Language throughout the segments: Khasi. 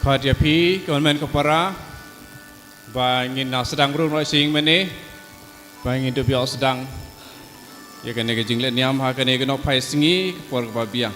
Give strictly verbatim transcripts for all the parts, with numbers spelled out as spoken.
Pat ïa phi, ka mon men ka para, ba ngin na sdang ruh noh sing mene, ba ngin dup ïoh sdang ïa kane ka jingleh niam ha kane ka nohphai sngi, ka por kaba biang.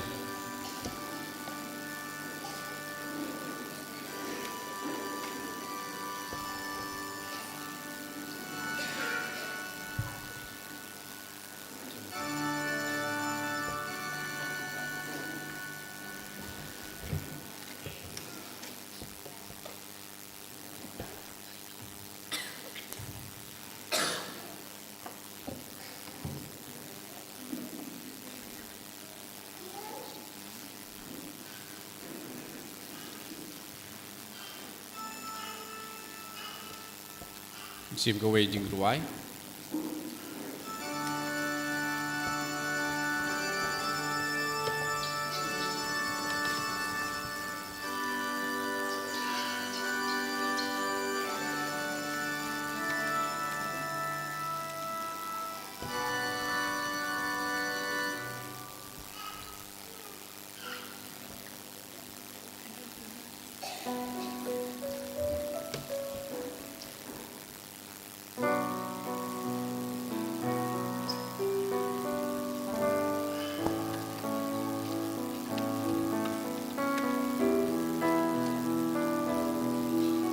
Shim kawei jingrwai.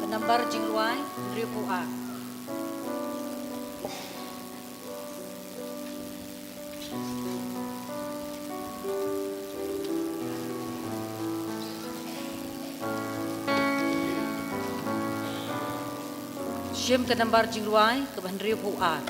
Ka nambar jingrwai hynriewphew ar. Shim ka nambar jingrwai kaba hynriewphew ar.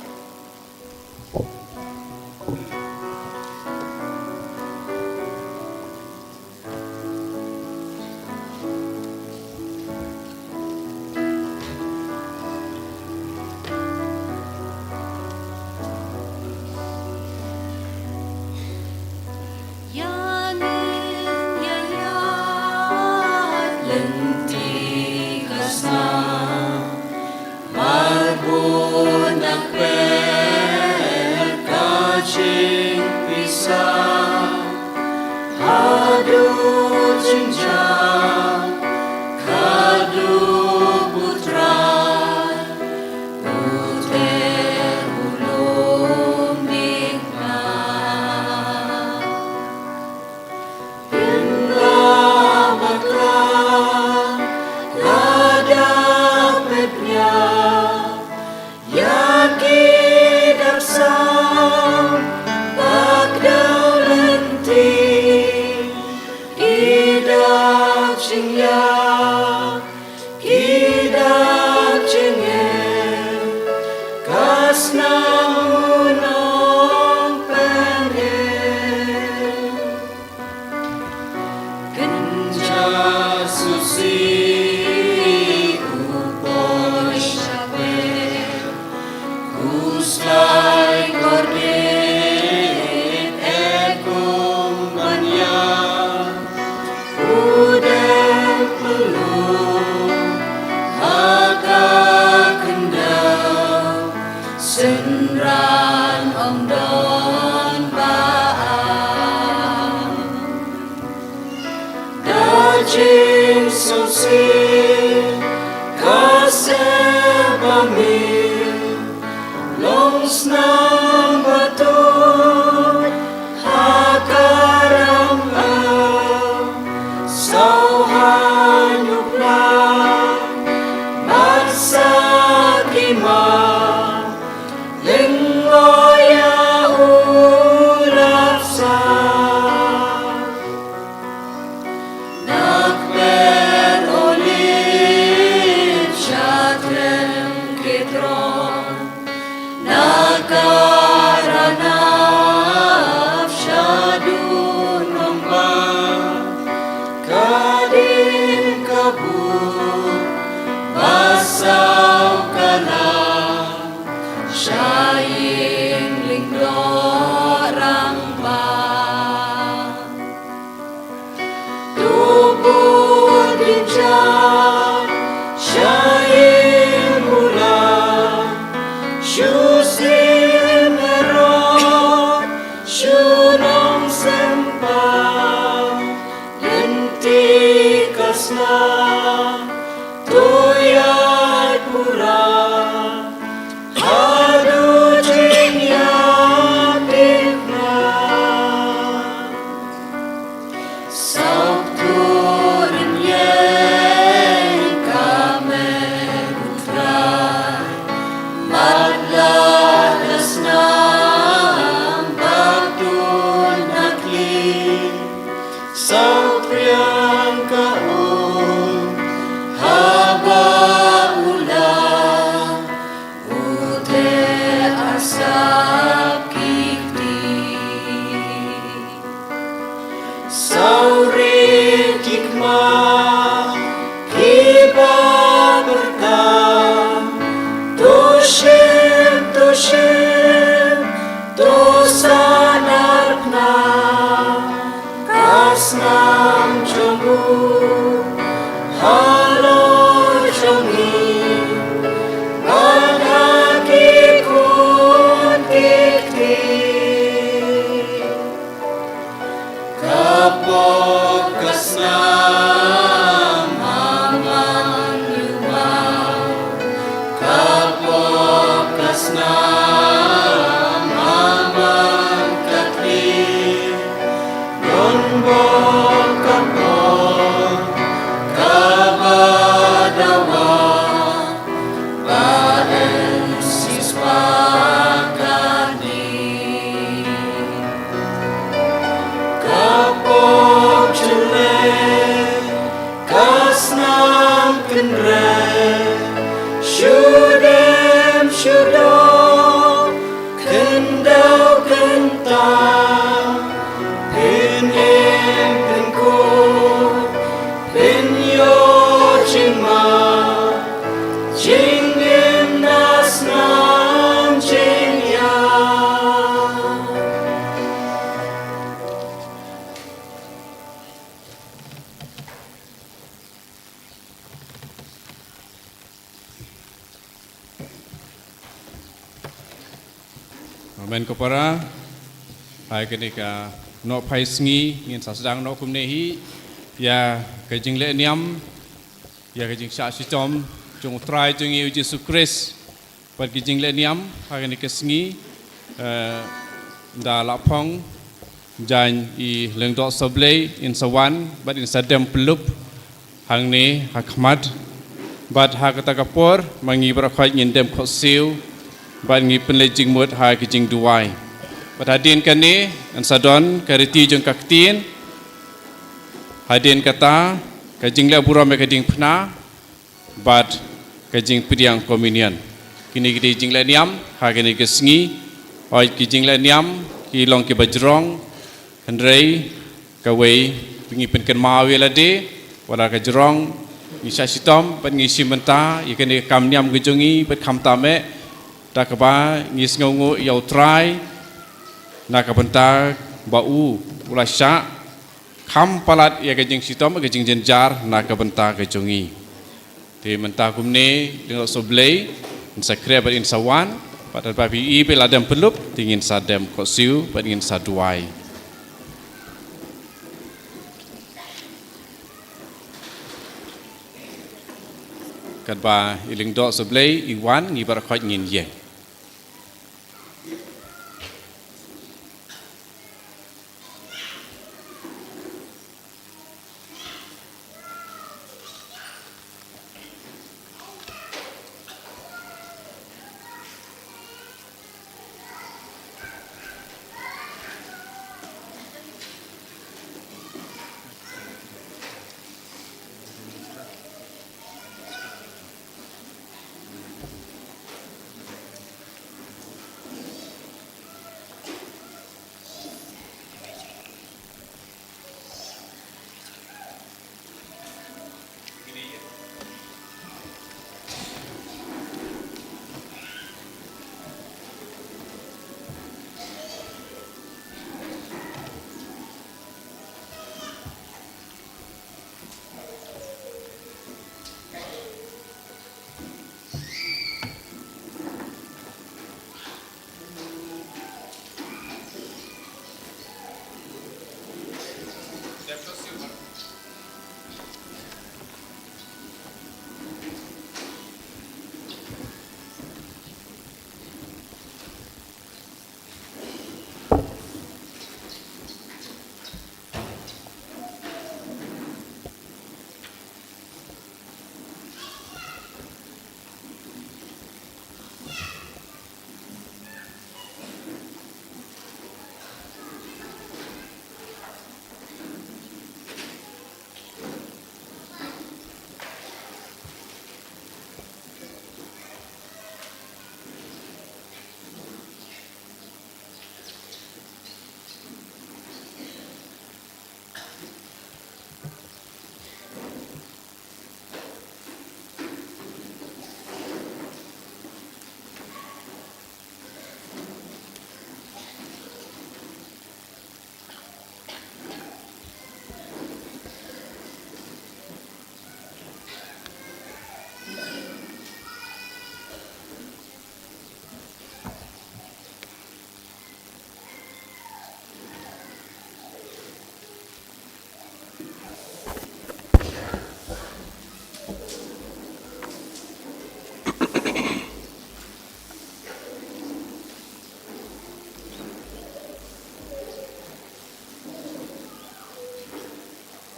Ïa ngin ïa ïaid lynti ka snam, mar bun na pyrkhat ka jingpisa, haduh jingjia, haduh U Trai u ter u lum bit nga. Ynda bakla lada pep nia ïa ki dak sam bak daw lynti, ki dak jingïa, ki dak jingim, ka snam u nongpynim. Kynja sngewsih u poi sha pyrthei, khuslai kordit e kum ban ïa u dang pynlong ha ka khyndew, synran ym don ba am. Da jingsngewsih ka seh ba mih, long snam ba tuid ha ka ram, saw ha ñiuh lang bad sa ki ma, lyngngoh ïa u lapsap. Na kper Olib sha tyrem Kidron, na Karanap shaduh nongbah, ka ding ka bud ba saw ka la sha ïing lyngdoh rangbah. To bud dien ja sha ïing u Blei, shu siem Herod, shu nongsymbai, lynti ka snam. Saw rit ki khmat kiba pyrta, to shim, to shim, to sanar phna ka snam jong u halor jong ngi, bad ha ki khun ki kti. Ka pop ka snam ha man u ma, ka pop ka snam ha man ka kti, don bok ka pop kaba dawa, ba em sispah kane. Ka pop jyllei, ka snam kynrei, shu dem shu dom, khyndew kynta, pynïeng pynkup, pynïoh jingmap, jingim na snam jingïap. Amen ko para. Hai kane ka nohphai sngi ngin sa sdang noh kumne hi ïa ka jingleh niam, ïa ka jingshah shitom jong U Trai jong ngi U Jisu Khrist. Bad ki jingleh niam ha kane ka sngi, eh, da la phong jan i Lyngdoh Sohblei in sa wan bad in sa dem pyllup hangne ha khmat. Bad ha kata ka por ma ngi baroh khoit ngin dem khohsiew bad ngi pynleit jingmut ha ki jingduwai. Bad hadien kane yn sa don ka riti jong ka ktien. Hadien kata ka jingleh burom ïa ka diengphna bad ka jingpdiang communion. Kine ki dei jingleh niam ha kine ki sngi. Hooid, ki jingleh niam ki long kiba jrong, hynrei kawei ngi pynkynmaw ïa lade, wat la ka jrong ngi shah shitom bad ngi shim bynta ïa kane ka kam niam ka jong ngi bad khamtam eh da kaba ngi sngewnguh ïa U Trai na ka bynta ba u u la shah kham palat ïa ka jingshitom, ka jingjynjar na ka bynta ka jong ngi. Te mynta kumne, Lyngdoh Sohblei yn sa khreh bad yn sa wan, bad hadien ba phi i ba la dem pyllup, te ngin sa dem khohsiew bad ngin sa duwai. Katba i Lyngdoh Sohblei i wan, ngi baroh khoit ngin ïeng.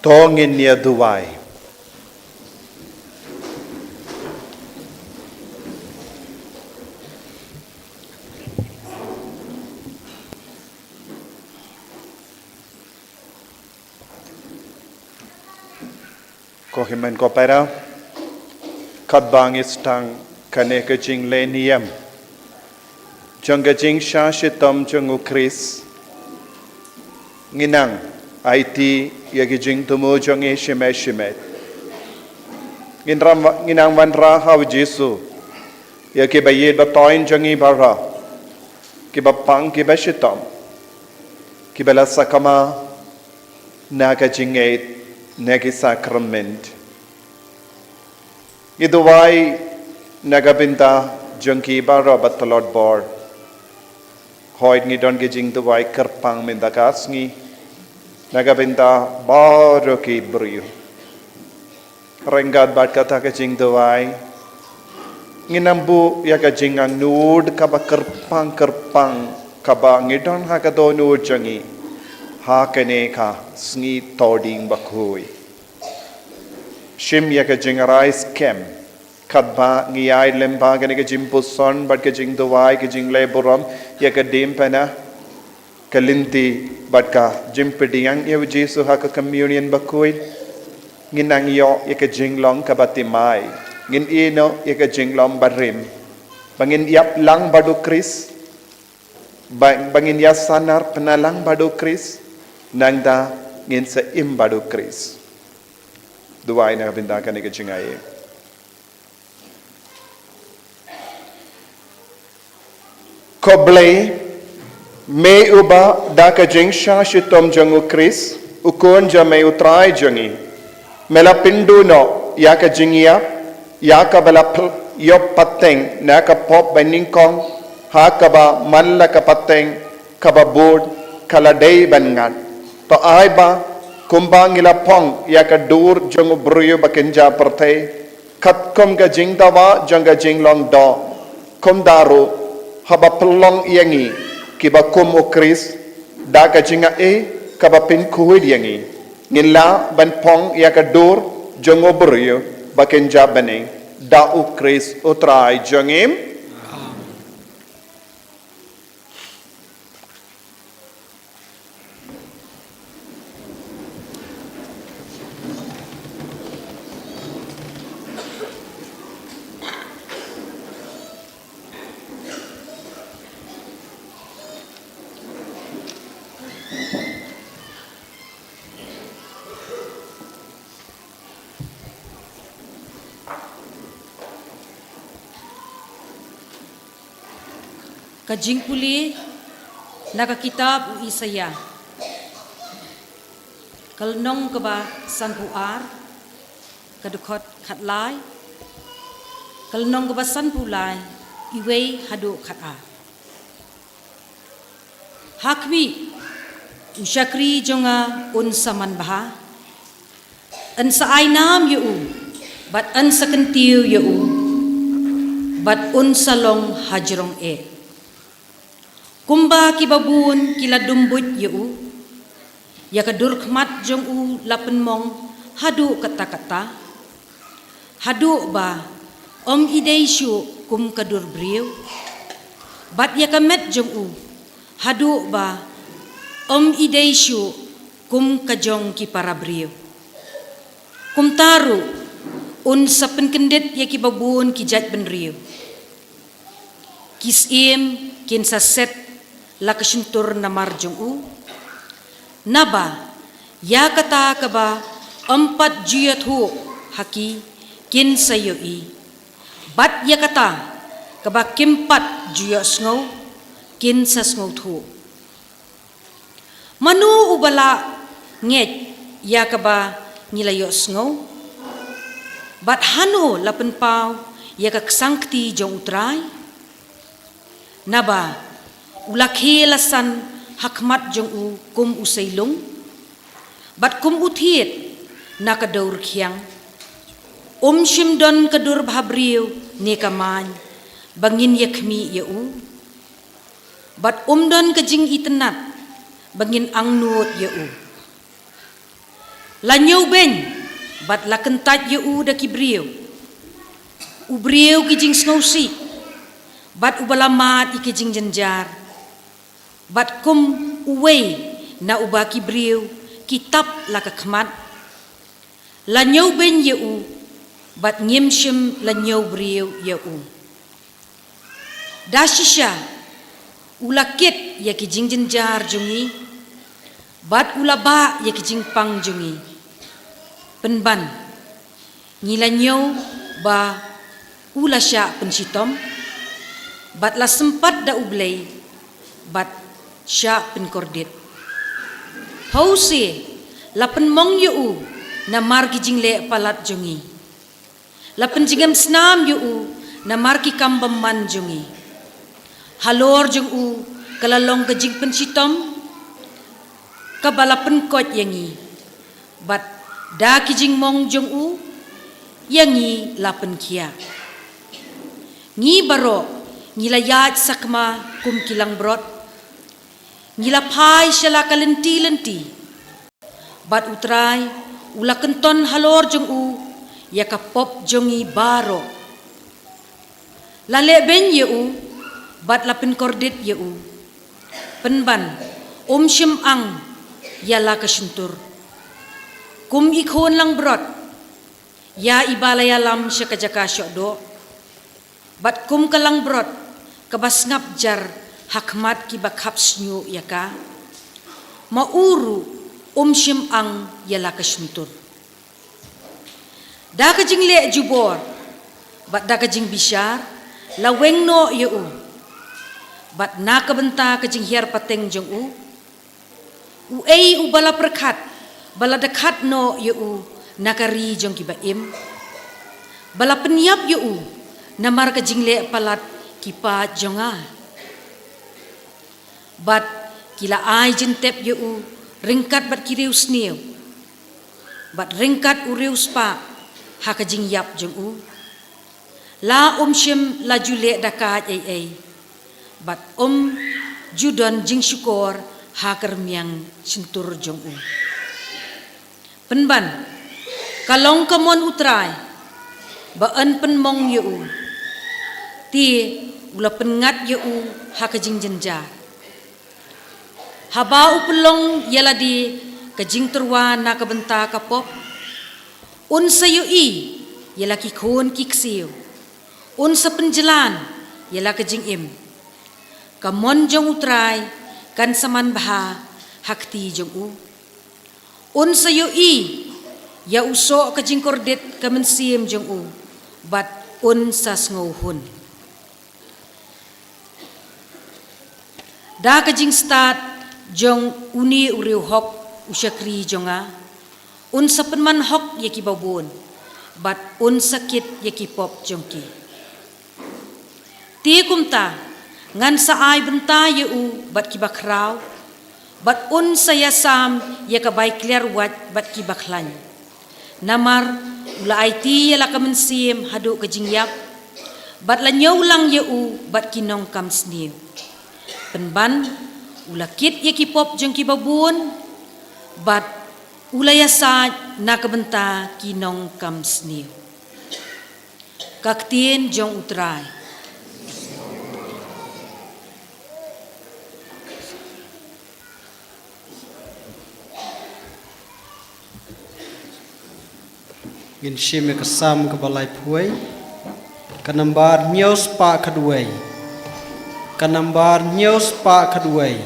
To ngin ïa duwai. Ko hynmen ko para, katba ngi sdang kane ka jingleh niam jong ka jingshah shitom jong u Khrist, ngi nang aiti ïa ki jingthmu jong ngi shimet shimet. Ngin ram, ngi nang wanrah ha u Jisu ïa ki ba ïeit ba toiñ jong ngi baroh, ki ba pang ki ba shitom, ki ba la sakma na ka jingngeit na ki sakrament. Ngi duwai na ka bynta jong ki baroh ba tlot bor. Hooid, ngi don ki jingduwai kyrpang mynta ka sngi na ka bynta baroh ki briew. Ryngkat bad kata ka jingduwai, ngin ym buh ïa ka jingangnud kaba kyrpang kyrpang kaba ngi don ha ka dohnud jong ngi ha kane ka sngi Thohdieng Bakhuid. Shim ïa ka jingrai skhem katba ngi ïaid lyngba kane ka jingpuson bad ka jingduwai, ka jingleh burom ïa ka diengphna, ka lynti bad ka jingpdiang ïa u Jisu ha ka Communion Bakhuid. Ngin nang ïoh ïa ka jinglong kaba thymmai, ngin ïeh noh ïa ka jinglong barim, ba ngin ïap lang bad u Khrist, ba, ba ngin ïa sahnarphna lang bad u Khrist, nangta ngin sa im bad u Khrist. Duwai na ka bynta kane ka jingai. Ko Blei, me uba da ka jingshah shitom jong u Khrist, u Khun jong me u Trai jong ngi, me la pynduh noh ïa ka jingïap ïa kaba la pl-, ïoh pateng na ka pop banyngkong, ha kaba man la ka pateng kaba bud ka la dei ban ngat. To ai ba kumba ngi la phong ïa ka dur jong u briew ba kynja pyrthei, katkum ka jingdawa jong ka jinglong doh, kumta ruh haba pynlong ïa ngi kiba kum u Khrist da ka jingai kaba pynkhuid ïa ngi, ngin lah ban phong ïa ka dur jong u briew ba kynja bneng, da u Khrist u Trai jong ngi. Ka jingpule na ka kitab u Isaïah, ka lynnong kaba sanphew ar, ka dkhot khatlai, ka lynnong kaba sanphew lai, iwei haduh khatar. Ha khmih, u shakri jong nga un sa manbha, yn sa ai nam ïa u, bad yn sa kyntiew ïa u, bad un sa long hajrong eh. Kumba kiba bun ki la dum buit ïa u, ïa ka dur khmat jong u la pynmong haduh katta katta, haduh ba ym i dei shuh kum ka dur briew, bad ïa ka met jong u haduh ba ym i dei shuh kum ka jong ki para briew. Kumta ruh un sa pynkyndit ïa kiba bun ki jaitbynriew. Ki syiem kin sa set la ka shyntur namar jong u. Naba ïa kata kaba ym pat ju ïathuh ha ki kin sa ïohi, bad ïa kata kaba kim pat ju ïohsngew kin sa sngewthuh. Mano uba la ngeit ïa kaba ngi la ïohsngew? Bad hano la pynpaw ïa ka ksangkti jong U Trai? Naba u la khie la san ha khmat jong u kum u seilung, bad kum u thied na ka dewrkhiang. Um shym don ka dur bhabriew ne ka maiñ ba ngin ïakhmih ïa u, bad um don ka jingitynnad ba ngin angnud ïa u. La ñiewbeiñ bad la kyntait ïa u da ki briew, u briew ki jingsngewsih, bad uba la mad ïa ki jingjynjar, bad kum uwei na uba ki briew ki tap la ka khmat. La ñiewbeiñ ïa u, bad ngim shym la ñiew briew ïa u. Da shisha u la kit ïa ki jingjynjar jong ngi, bad u la bah ïa ki jingpang jong ngi. Pynban, ngi la ñiew ba u la shah pynshitom, bad la sympat da U Blei, bad shah pynkordit. Pawsi la pynmong ïa u namar ki jingleh palat jong ngi. La pynjngem snam ïa u namar ki kam bymman jong ngi. Halor jong u ka la long ka jingpynshitom kaba la pynkoit ïa ngi, bad da ki jingmong jong u ïa ngi la pynkhiah. Ngi baroh ngi la ïaid sakma kum ki langbrot, ngi la phai sha la ka lynti lynti. Bad U Trai u la kynton halor jong u ïa ka pop jong ngi baroh. La lehbeiñ ïa u, bad la pynkordit ïa u. Pynban, um shym ang ïa la ka shyntur. Kum i khun langbrot ïa iba la ïalam sha ka jaka shoh doh, bad kum ka langbrot kaba sngap jar ha khmat kiba khap shñiuh ïa ka, ma u ruh um shym ang ïa la ka shyntur. Da ka jingleh jubor bad da ka jingbishar la weng noh ïa u, bad na ka bynta ka jinghiar pateng jong u, uei uba la pyrkhat ba la dkhat noh ïa u na ka ri jong kiba im, ba la pynïap ïa u namar ka jingleh palat ki paid jong nga? Bad ki la ai jingtep ïa u ryngkat bad ki riewsniew, bad ryngkat u riewspah ha ka jingïap jong u. La um shym la ju leh da ka ei ei, bad um ju don jingshukor ha ka rmiang shyntur jong u. Pynban, ka long ka mon U Trai ba yn pynmong ïa u, te u la pynngat ïa u ha ka jingjynjar. Haba u pynlong ïa lade ka jingtyrwa na ka bynta ka pop, un sa ïohi ïa la ki khun ki ksiew, un sa pynjlan ïa la ka jingim. Ka mon jong U Trai kan sa man bha ha kti jong u. Un sa ïohi ïa u soh ka jingkordit ka mynsiem jong u, bad un sa sngewhun. Da ka jingstad jong une u riewhok u shakri jong nga, un sa pynman hok ïa kiba bun, bad un sa kit ïa ki pop jong ki. Te kumta, ngan sa ai bynta ïa u bad kiba khraw, bad un sa ïasam ïa ka bai kliar wait bad kiba khlaiñ. Namar u la aiti ïa la ka mynsiem haduh ka jingïap, bad la ñiew lang ïa u bad ki nongkam sniew. Pynban, u la kit ïa ki pop jong kiba bun, bad u la ïasaid na ka bynta ki nongkam sniew. Ka ktien jong U Trai. Ngin shim ïa ka Salm kaba laiphew, ka nambar hynñiew spah khatwei. Ka nambar hynñiew spah khatwei.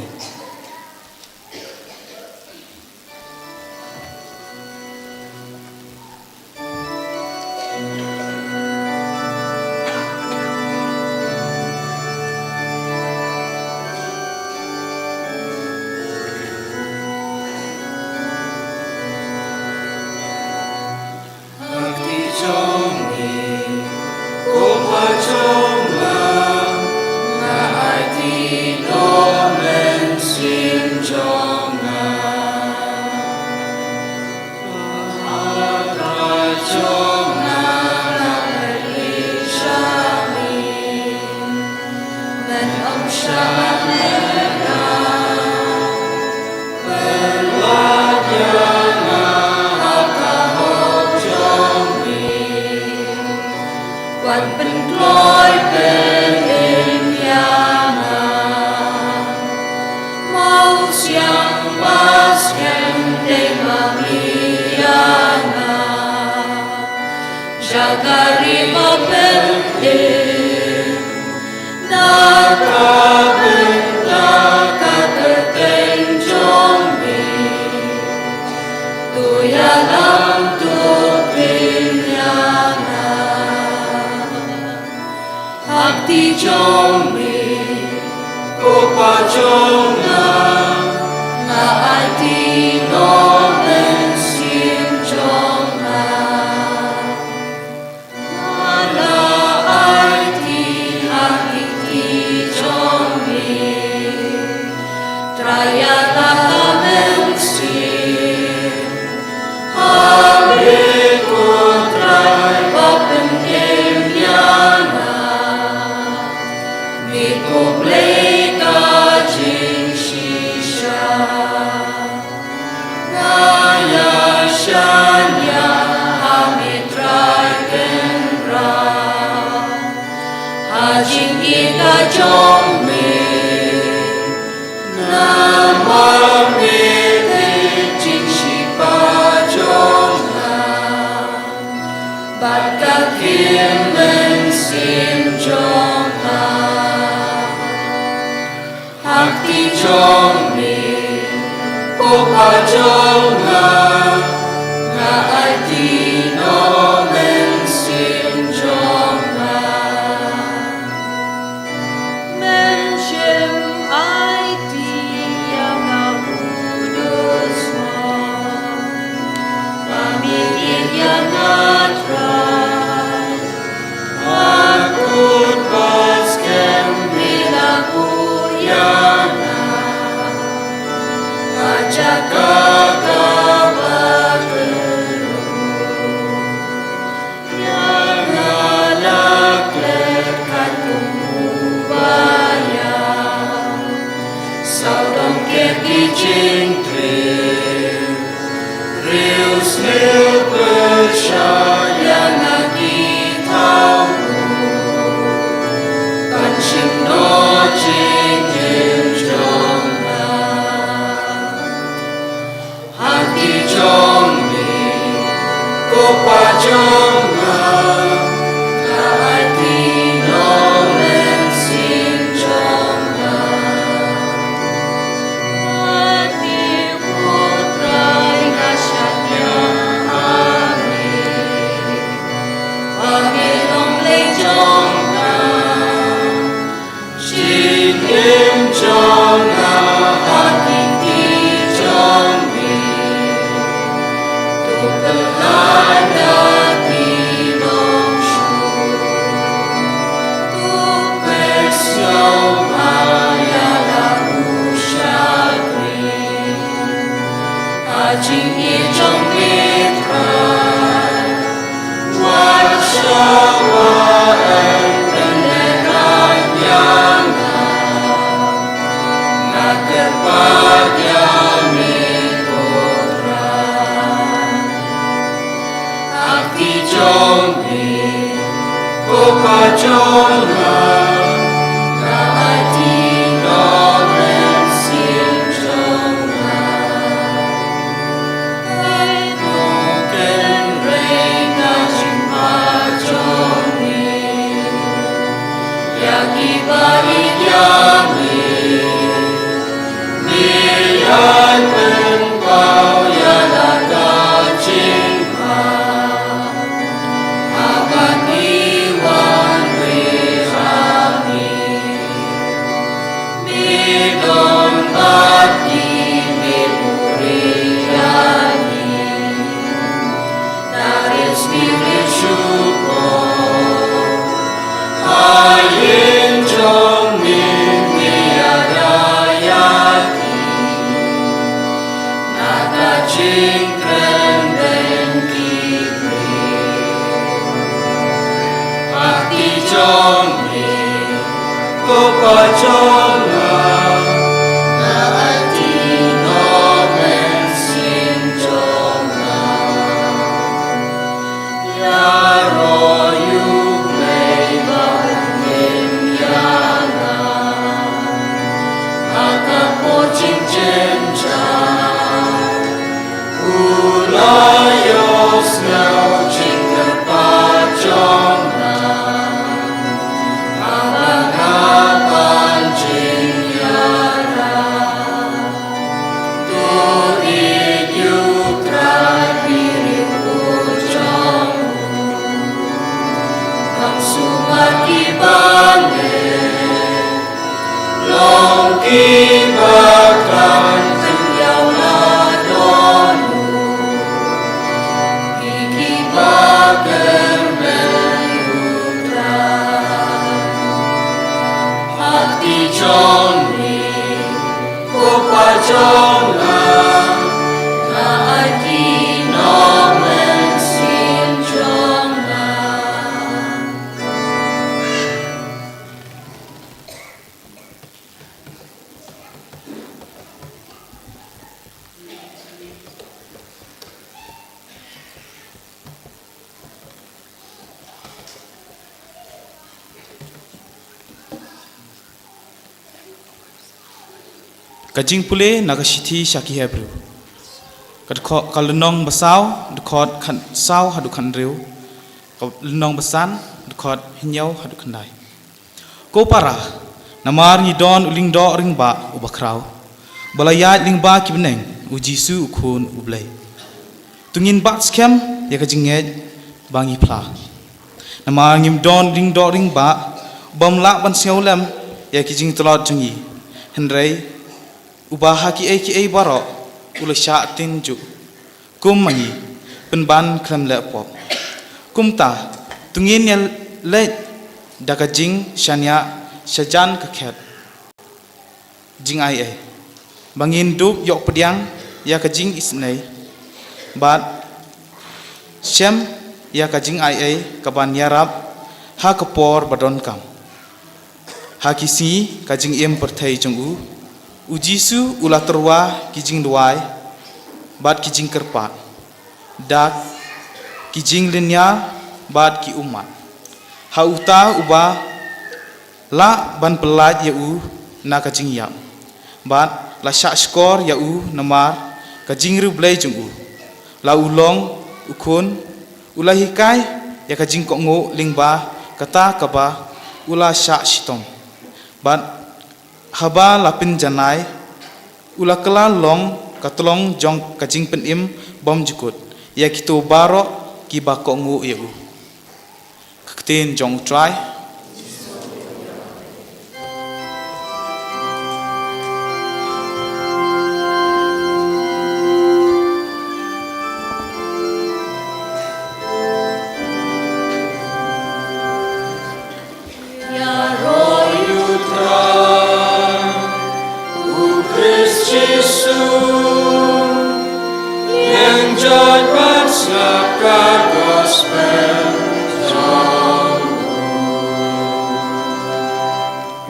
Mami ïa nga sha ka ri ba pynïeng, na ka bynta ka kyrteng jong me. To ïalam to pynïeng ïa nga. Ha kti jong me, ko Pa jong nga, nga aiti noh mynsiem jong nga. Nga la aiti ha kti jong me, Trai ïa la mynsiem. Ha me ko Trai ba pynïeng ïa nga, me ko Blei ka jingshisha. Nga ïa shaniah ha me Trai Kynrad, ha jingïeit ka jong me. Namar me dei jingshipa jong nga, bad ka ktien mynsiem jong nga. Ha kti jong me, ko Pa jong nga, nga aiti noh mynsiem jong nga. Men shym aiti ïa nga u dusmon, ba me ïeit ïa nga Trai. Ha kut ba skhem me la buh ïa nga ha jaka kaba kyrduh. Ïa nga la klet katkum u ba ïa. Sawdong ker ki jingtrei, riewsniew pyrshah ïa nga ki thaw ruh, ban shim noh jingim jong nga. Ha kti jong me, ko Pa jong nga, nga aiti noh mynsiem jong nga. Aiti, ko Trai, nga shaniah ha me, ba me long Blei jong nga. Jingim jong nga ha kti jong me, to pynlait da ki nongshuh, to pynshong ïa la u shakri ha jingïeit jong me Trai. Wat shah ba yn pynlehrain ïa nga, nga kyrpad ïa me ko Trai. Ha kti jong me, ko Pa jong nga, nga aiti noh mynsiem jong nga. Ai to kynrei ka jingpynpaw jong me ïa kiba ïeit ïa me. Me ïai pynpaw ïa la ka jingpynpaw haba ki wan riewspah ïa me. Me don bad ki, me buhrieh ïa ki. Tang riewspah riewshuh, ha ïing jong me me ïada ïa ki. Na ka jingkren beiñ ki briew. Ha kti jong me, ko Pa jong nga, nga aiti noh mynsiem jong nga. Ïaroh ïa U Blei ba un im ïa nga ha ka por jingjynjar. Ki ba ngi long ki ba kan pynïaw na don u, ki ki ba kyrmen u Trai. Ha kti jong ngi, ko Pa jong nga, nga ai ki nongmynsiem jong nga. Ka jingpule na ka shithi sha ki Hebru. Ka dkhot, ka lynnong ba saw, dkhot khat saw haduh khat hynriew. Ka lynnong ba san, dkhot hynñiew haduh khyndai. Ko para, namar ngi don u lyngdoh ringbah uba khraw, ba la ïaid lyngba ki bneng, u Jisu u Khun u Blei. To ngin bat skhem ïa ka jingngeit ba ngi phla. Namar ngim don lyngdoh ringbah bym lah ban sngewlem ïa ki jingtlot jong ngi, hynrei uba ha kiei kiei baroh u la shah tynjuh kum ma ngi, pynban khlem leh pop. Kumta, to ngin ïa leit da ka jingshaniah shajan ka khet jingaiei, ba ngin dup ïoh pdiang ïa ka jingisynei, bad shem ïa ka jingaiei kaban ïarap ha ka por ba donkam. Ha ki sngi ka jingim pyrthei jong u, u Jisu u la tyrwa ki jingduwai bad ki jingkyrpad, da ki jinglynñiar bad ki ummat. Ha uta uba lah ban pyllait ïa u na ka jingïap, bad la shah shkor ïa u namar ka jingriewblei jong u. La u long u Khun, u la hikai ïa ka jingkohnguh lyngba kata kaba u la shah shitom. Bad haba la pynjanai, u la kylla long ka tlong jong ka jingpynim bymjukut ïa kito baroh kiba kohnguh ïa u. Ka ktien jong U Trai. Ïaroh ïa U Trai, U Khrist Jisu, ïeng jait ban sngap ka gospel jong u.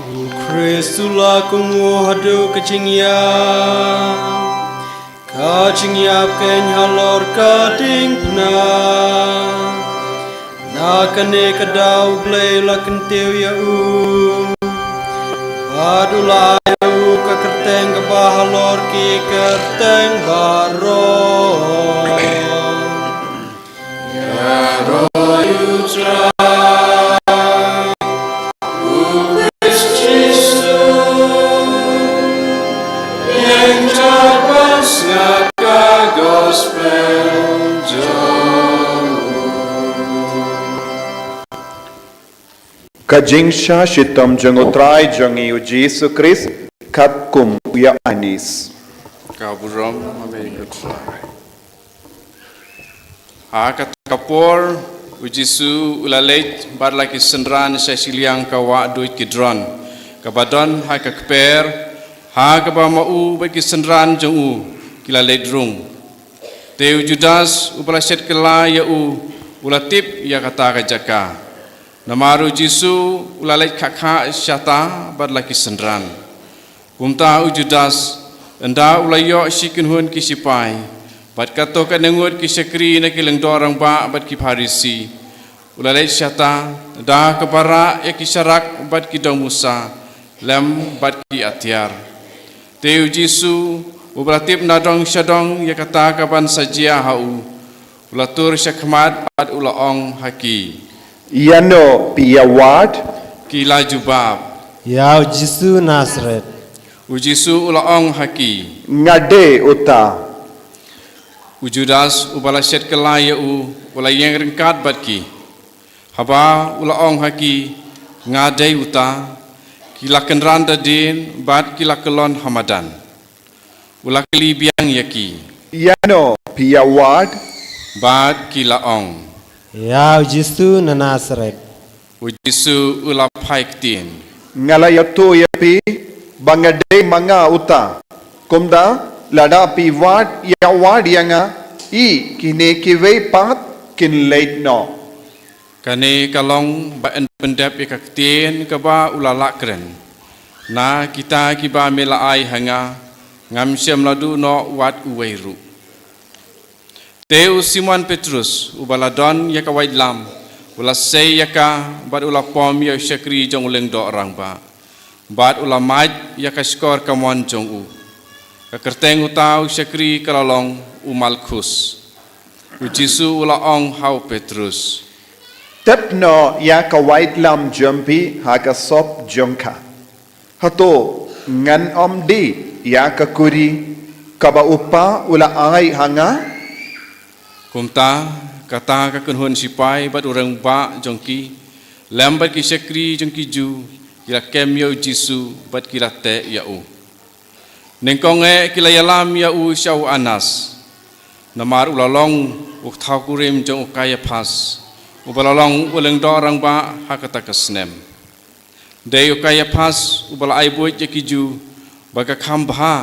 U Khrist u la kohnguh haduh ka jingïap, ka jingïap keiñ halor ka diengphna. Na kane ka daw U Blei u la kyntiew ïa u, bad u la ai ïa u ka kyrteng kaba halor ki kyrteng baroh. Ïaroh ïa U Trai, U Khrist Jisu, ïeng jait ban sngap ka gospel jong u. Ka jingshah shitom jong U Trai jong ngi U Jisu Khrist, katkum u ïa anis. Ka burom ha me ko Trai. Ha kata ka por, U Jisu u la leit bad la ki synran sha shiliang ka wah duid Kidron, kaba don ha ka kper, ha kaba ma u bad ki synran jong u ki la leit rung. Te u Judas, uba la shet kylla ïa u, u la tip ïa kata ka jaka. Namar U Jisu u la leit khah khah shata bad la ki synran. Kumta u Judas, ynda u la ïoh shi kynhun ki shipai, bad katto katne ngut ki shakri na ki lyngdoh rangbah bad ki Pharisi, u la leit shata da kaba rah ïa ki sharak bad ki dong musa, lem bad ki atiar. Te U Jisu, uba la tip na dong sha dong ïa kata kaban sa jia ha u, u la tur sha khmat bad u la ong ha ki. Ïano phi ïa wad? Ki la jubab. Ïa U Jisu Nasaret. U Jisu u la ong ha ki. Nga dei uta. U Judas uba la shet kylla ïa u, u la ïeng ryngkat bad ki. Haba u la ong ha ki, "Nga dei uta," ki la kynran da dien bad ki la kyllon ha madan. U la kylli biang ïa ki, "Ïano phi ïa wad?" Bad ki la ong, "Ïa u Jisu na Nasaret." U Jisu u la phai ktien, "Nga la ïathuh ïa phi ba nga dei ma nga uta. Kumta lada phi wad ïa wad ïa nga, i kine kiwei pat kin leit noh." Kane ka long ba yn pyndep ïa ka ktien kaba u la lah kren, "Na kita kiba me la ai ha nga, ngam shym la duh noh wat uwei ruh." Te u Simon Petrus, uba la don ïa ka waitlam, u la sei ïa ka bad u la pom ïa u shakri jong u lyngdoh rangbah, bad u la mait ïa ka shkor kamon jong u. Ka kyrteng uta u shakri ka la long u Malkhus. U Jisu u la ong ha u Petrus, "Tep noh ïa ka waitlam jong phi ha ka sop jong ka. Hato ngan ym die ïa ka kuri kaba u Pa u la ai ha nga?" Kumta kata ka kynhun shipai bad u rangbah jong ki, lem bad ki shakri jong ki Jiw, ki la kem ïa u Jisu bad ki la teh ïa u. Nyngkong eh ki la ïalam ïa u sha u Anas, namar u la long u thaw kurim jong u Kaiaphas, uba la long u lyngdoh rangbah ha kata ka snem. Dei u Kaiaphas uba la ai buit ïa ki Jiw ba ka kham bha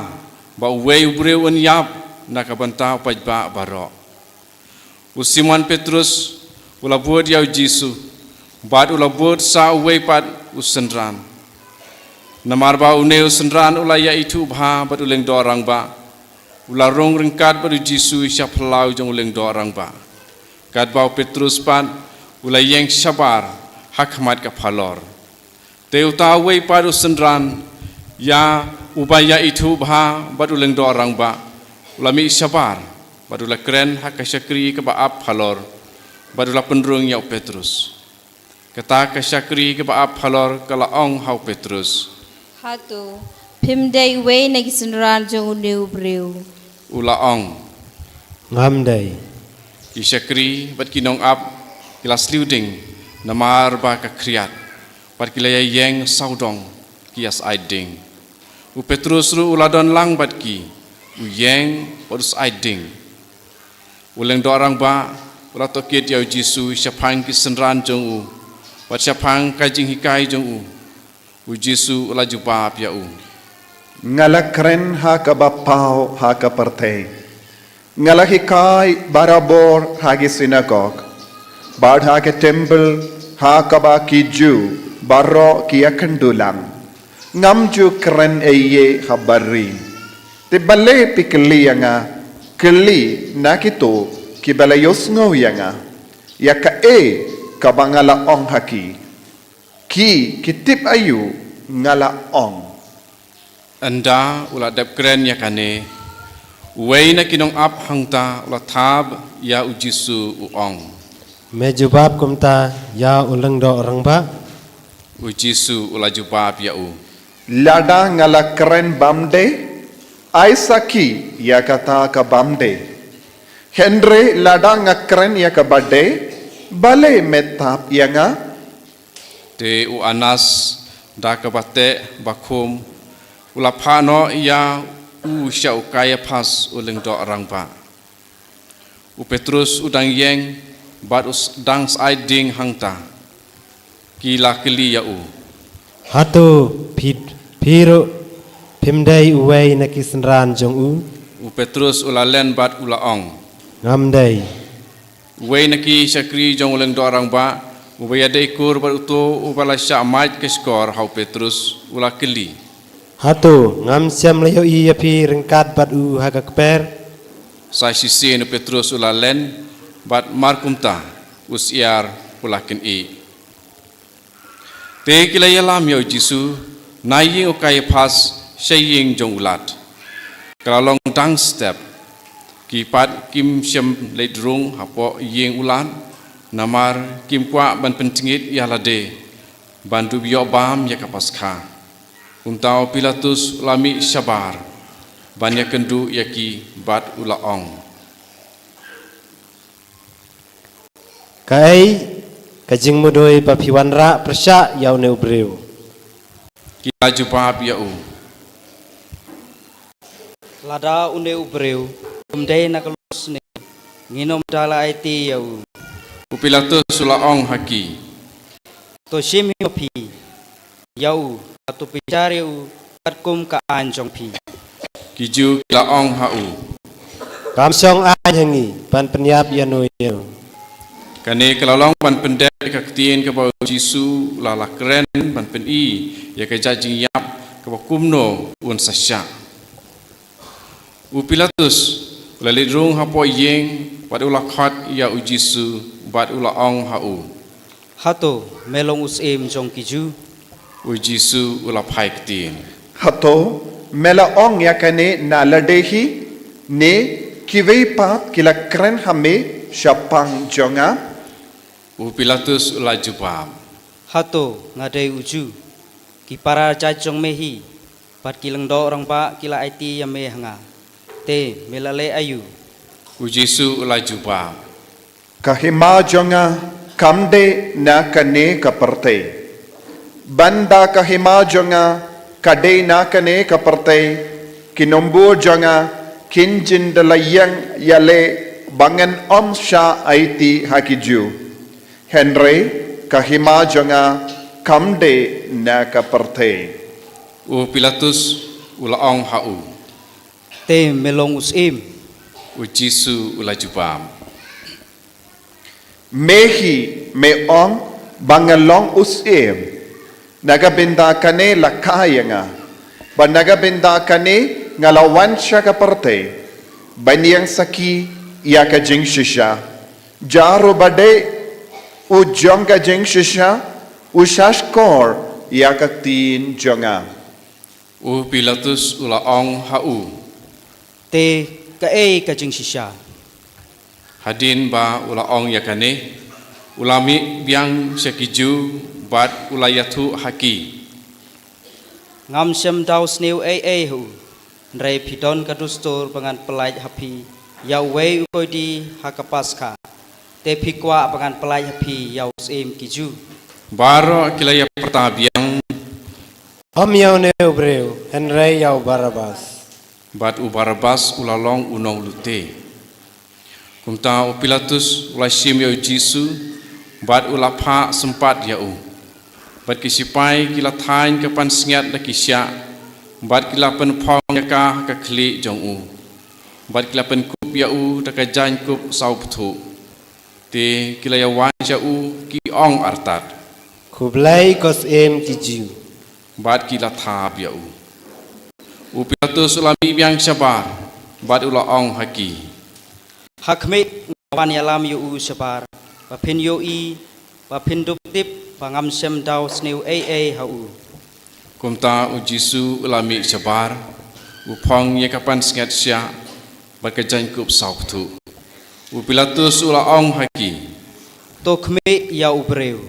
ba uwei u briew un ïap na ka bynta u paidbah baroh. U Simon Petrus u la bud ïa u Jisu, bad u la bud sa uwei pat u synran. Namar ba une u synran u la ïa ithuh bha bad u lyngdoh rangbah, u la rung ryngkat bad u Jisu sha phyllaw jong u lyngdoh rangbah, katba u Petrus pat u la ïeng shabar ha khmat ka phalor. Te uta uwei pat u synran, ïa uba ïa ithuh bha bad u lyngdoh rangbah, u la mih shabar bad u la kren ha ka shakri kaba ap phalor, bad u la pynrung ïa u Petrus. Kata ka shakri kaba ap phalor ka la ong ha u Petrus, "Hato phim dei uwei na ki synran jong une u briew?" U la ong, "Ngam dei." Ki shakri bad ki nongap ki la sliew ding namar ba ka khriat, bad ki la ïa ïeng sawdong ki ïa syaid ding. U Petrus ruh u la don lang bad ki, u ïeng bad u syaid ding. U lyngdoh rangbah u la tohkit ïa u Jisu shaphang ki synran jong u bad shaphang ka jinghikai jong u. U Jisu u la jubab ïa u, "Nga la kren ha kaba paw ha ka pyrthei. Nga la hikai barabor ha ki synagog bad ha ki templ ha kaba ki Jiw baroh ki ïakynduh lang. Ngam ju kren ei ei ha bari. Te balei phi kylli ïa nga? Kylli na kito kiba la ïohsngew ïa nga ïa kaei kaba nga la ong ha ki. Ki ki tip aïu nga la ong." Ynda u la dep kren ïa kane, uwei na ki nongap hangta u la thap ïa u Jisu, u ong, "Me jubab kumta ïa u lyngdoh rangbah?" U Jisu u la jubab ïa u, "Lada nga la kren bymdei, ai sakhi ïa kata ka bymdei. Hynrei lada nga kren ïa kaba dei, balei me thap ïa nga?" Te u Anas, da kaba teh bakhum, u la phah noh ïa u sha u Kaiaphas u lyngdoh rangbah. U Petrus u dang ïeng bad u s-, dang syaid ding hangta. Ki la kylli ïa u, "Hato phi, phi ruh phim dei uwei na ki synran jong u?" U Petrus u la len bad u la ong, "Ngam dei." Uwei na ki shakri jong u lyngdoh rangbah, uba ïadei kur bad uto uba la shah mait ka shkor ha u Petrus, u la kylli, "Hato ngam shym la ïohi ïa phi ryngkat bad u ha ka kper?" Sa shisien u Petrus u la len, bad markumta u syiar u la kynnoh. Te ki la ïalam ïa u Jisu na ïing u Kaiaphas sha ïing jong u Lad. Ka la long dang step. Ki pat kim shym leit rung hapoh ïing u Lad, namar kim kwah ban pyntngit ïa lade ban dup ïoh bam ïa ka Paskha. Kumta u Pilatus u la mih shabar ban ïakynduh ïa ki bad u la ong, "Kaei Ka jingmudui ba phi wanrah pyrshah ïa une u briew. Ki la jubab ïa u. Lada une u briew um dei na ka lum sniew, ngin ym da la aiti ïa u. U Pilatus u la ong ha ki. To shim hi ma phi ïa u, bad to pynjah ïa u katkum ka aiñ jong phi. Ki Jiw ki la ong ha u. Kam shong aiñ ha ngi ban pynïap ïano ïano. Kane ka la long ban pyndep ïa ka ktien kaba u Jisu u la la kren ban pyni ïa ka jait jingïap kaba kumno un sa shah. U Pilatus u la leit rung hapoh ïing bad u la khot ïa u Jisu bad u la ong ha u. Hato me long u syiem jong ki Jiw? U Jisu u la phai ktien. Hato me la ong ïa kane na lade hi, ne kiwei pat ki la kren ha me shaphang jong nga? U Pilatus u la jubab. Hato nga dei u Jiw? Ki para jait jong me hi bad ki lyngdoh rangbah ki la aiti ïa me ha nga. Te me la leh aïu? U Jisu u la jubab. Ka hima jong nga kam dei na kane ka pyrthei. Ban da ka hima jong nga ka dei na kane ka pyrthei, ki nongbud jong nga kin jin da la ïeng ïaleh ba ngan ym shah aiti ha ki Jiw. Hynrei ka hima jong nga kam dei na ka pyrthei. U Pilatus u la ong ha u. Te me long u syiem? U Jisu u la jubab. Me hi me ong ba nga long u syiem. Na ka bynta kane la kha ïa nga. Bad na ka bynta kane nga la wan sha ka pyrthei ban ïeng sakhi ïa ka jingshisha. Jar uba dei u jong ka jingshisha u shahshkor ïa ka ktien jong nga. U Pilatus u la ong ha u. Te kaei ka jingshisha? Hadien ba u la ong ïa kane, u la mih biang sha ki Jiw bad u la ïathuh ha ki. Ngam shym da sniew ei ei ha u. Hynrei phi don ka dustur ba ngan pyllait ha phi ïa uwei u koidi ha ka Paskha. Te phi kwah ba ngan pyllait ha phi ïa u syiem ki Jiw? Baroh ki la ïapyrta biang. Ym ïa une u briew, hynrei ïa u Barabbas. Bad u Barabbas u la long u nonglute. Kumta u Pilatus u la shim ïa u Jisu bad u la phah sympat ïa u. Bad ki sipai ki la thaiñ ka pansngiat da ki shiah bad ki la pynphong ïa ka ha ka khlieh jong u. Bad ki la pynkup ïa u da ka jaiñkup sawpthuh. Te ki la ïawaiñ sha u ki ong artat. Khublei ko syiem ki Jiw. Bad ki la thap ïa u. U Pilatus u la mih biang shabar bad u la ong ha ki. Ha khmih nga wan ïalam ïa u shabar ba phin ïohi ba phin dup tip ba ngam shym da sniew ei ei ha u. Kumta u Jisu u la mih shabar, u phong ïa ka pansngiat shiah bad ka jaiñkup sawpthuh. U Pilatus u la ong ha ki. To khmih ïa u briew.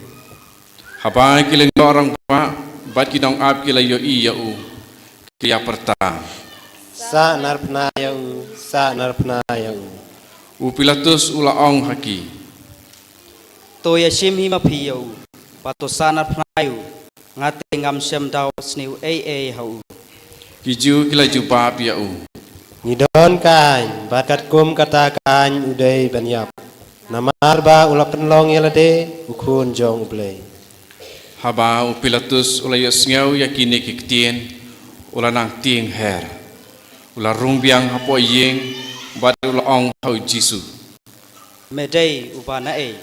Haba ki lyngdoh rangbah bad ki nongap ki la ïohi ïa u, ki ïapyrta. Sah narphna ïa u, sah narphna ïa u. U Pilatus u la ong ha ki. To ïashim hi ma phi ïa u bad to sah narphna ïa u, nga te ngam shym da sniew ei ei ha u. Ki Jiw ki la jubab ïa u. Ngi don ka aiñ bad katkum kata ka aiñ u dei ban ïap. Namar ba u la pynlong ïa lade u khun jong U Blei. Haba u Pilatus u la ïohsngew ïa kine ki ktien, u la nang tieng her. U la rung biang hapoh ïing bad u la ong ha u Jisu. Me dei uba naei?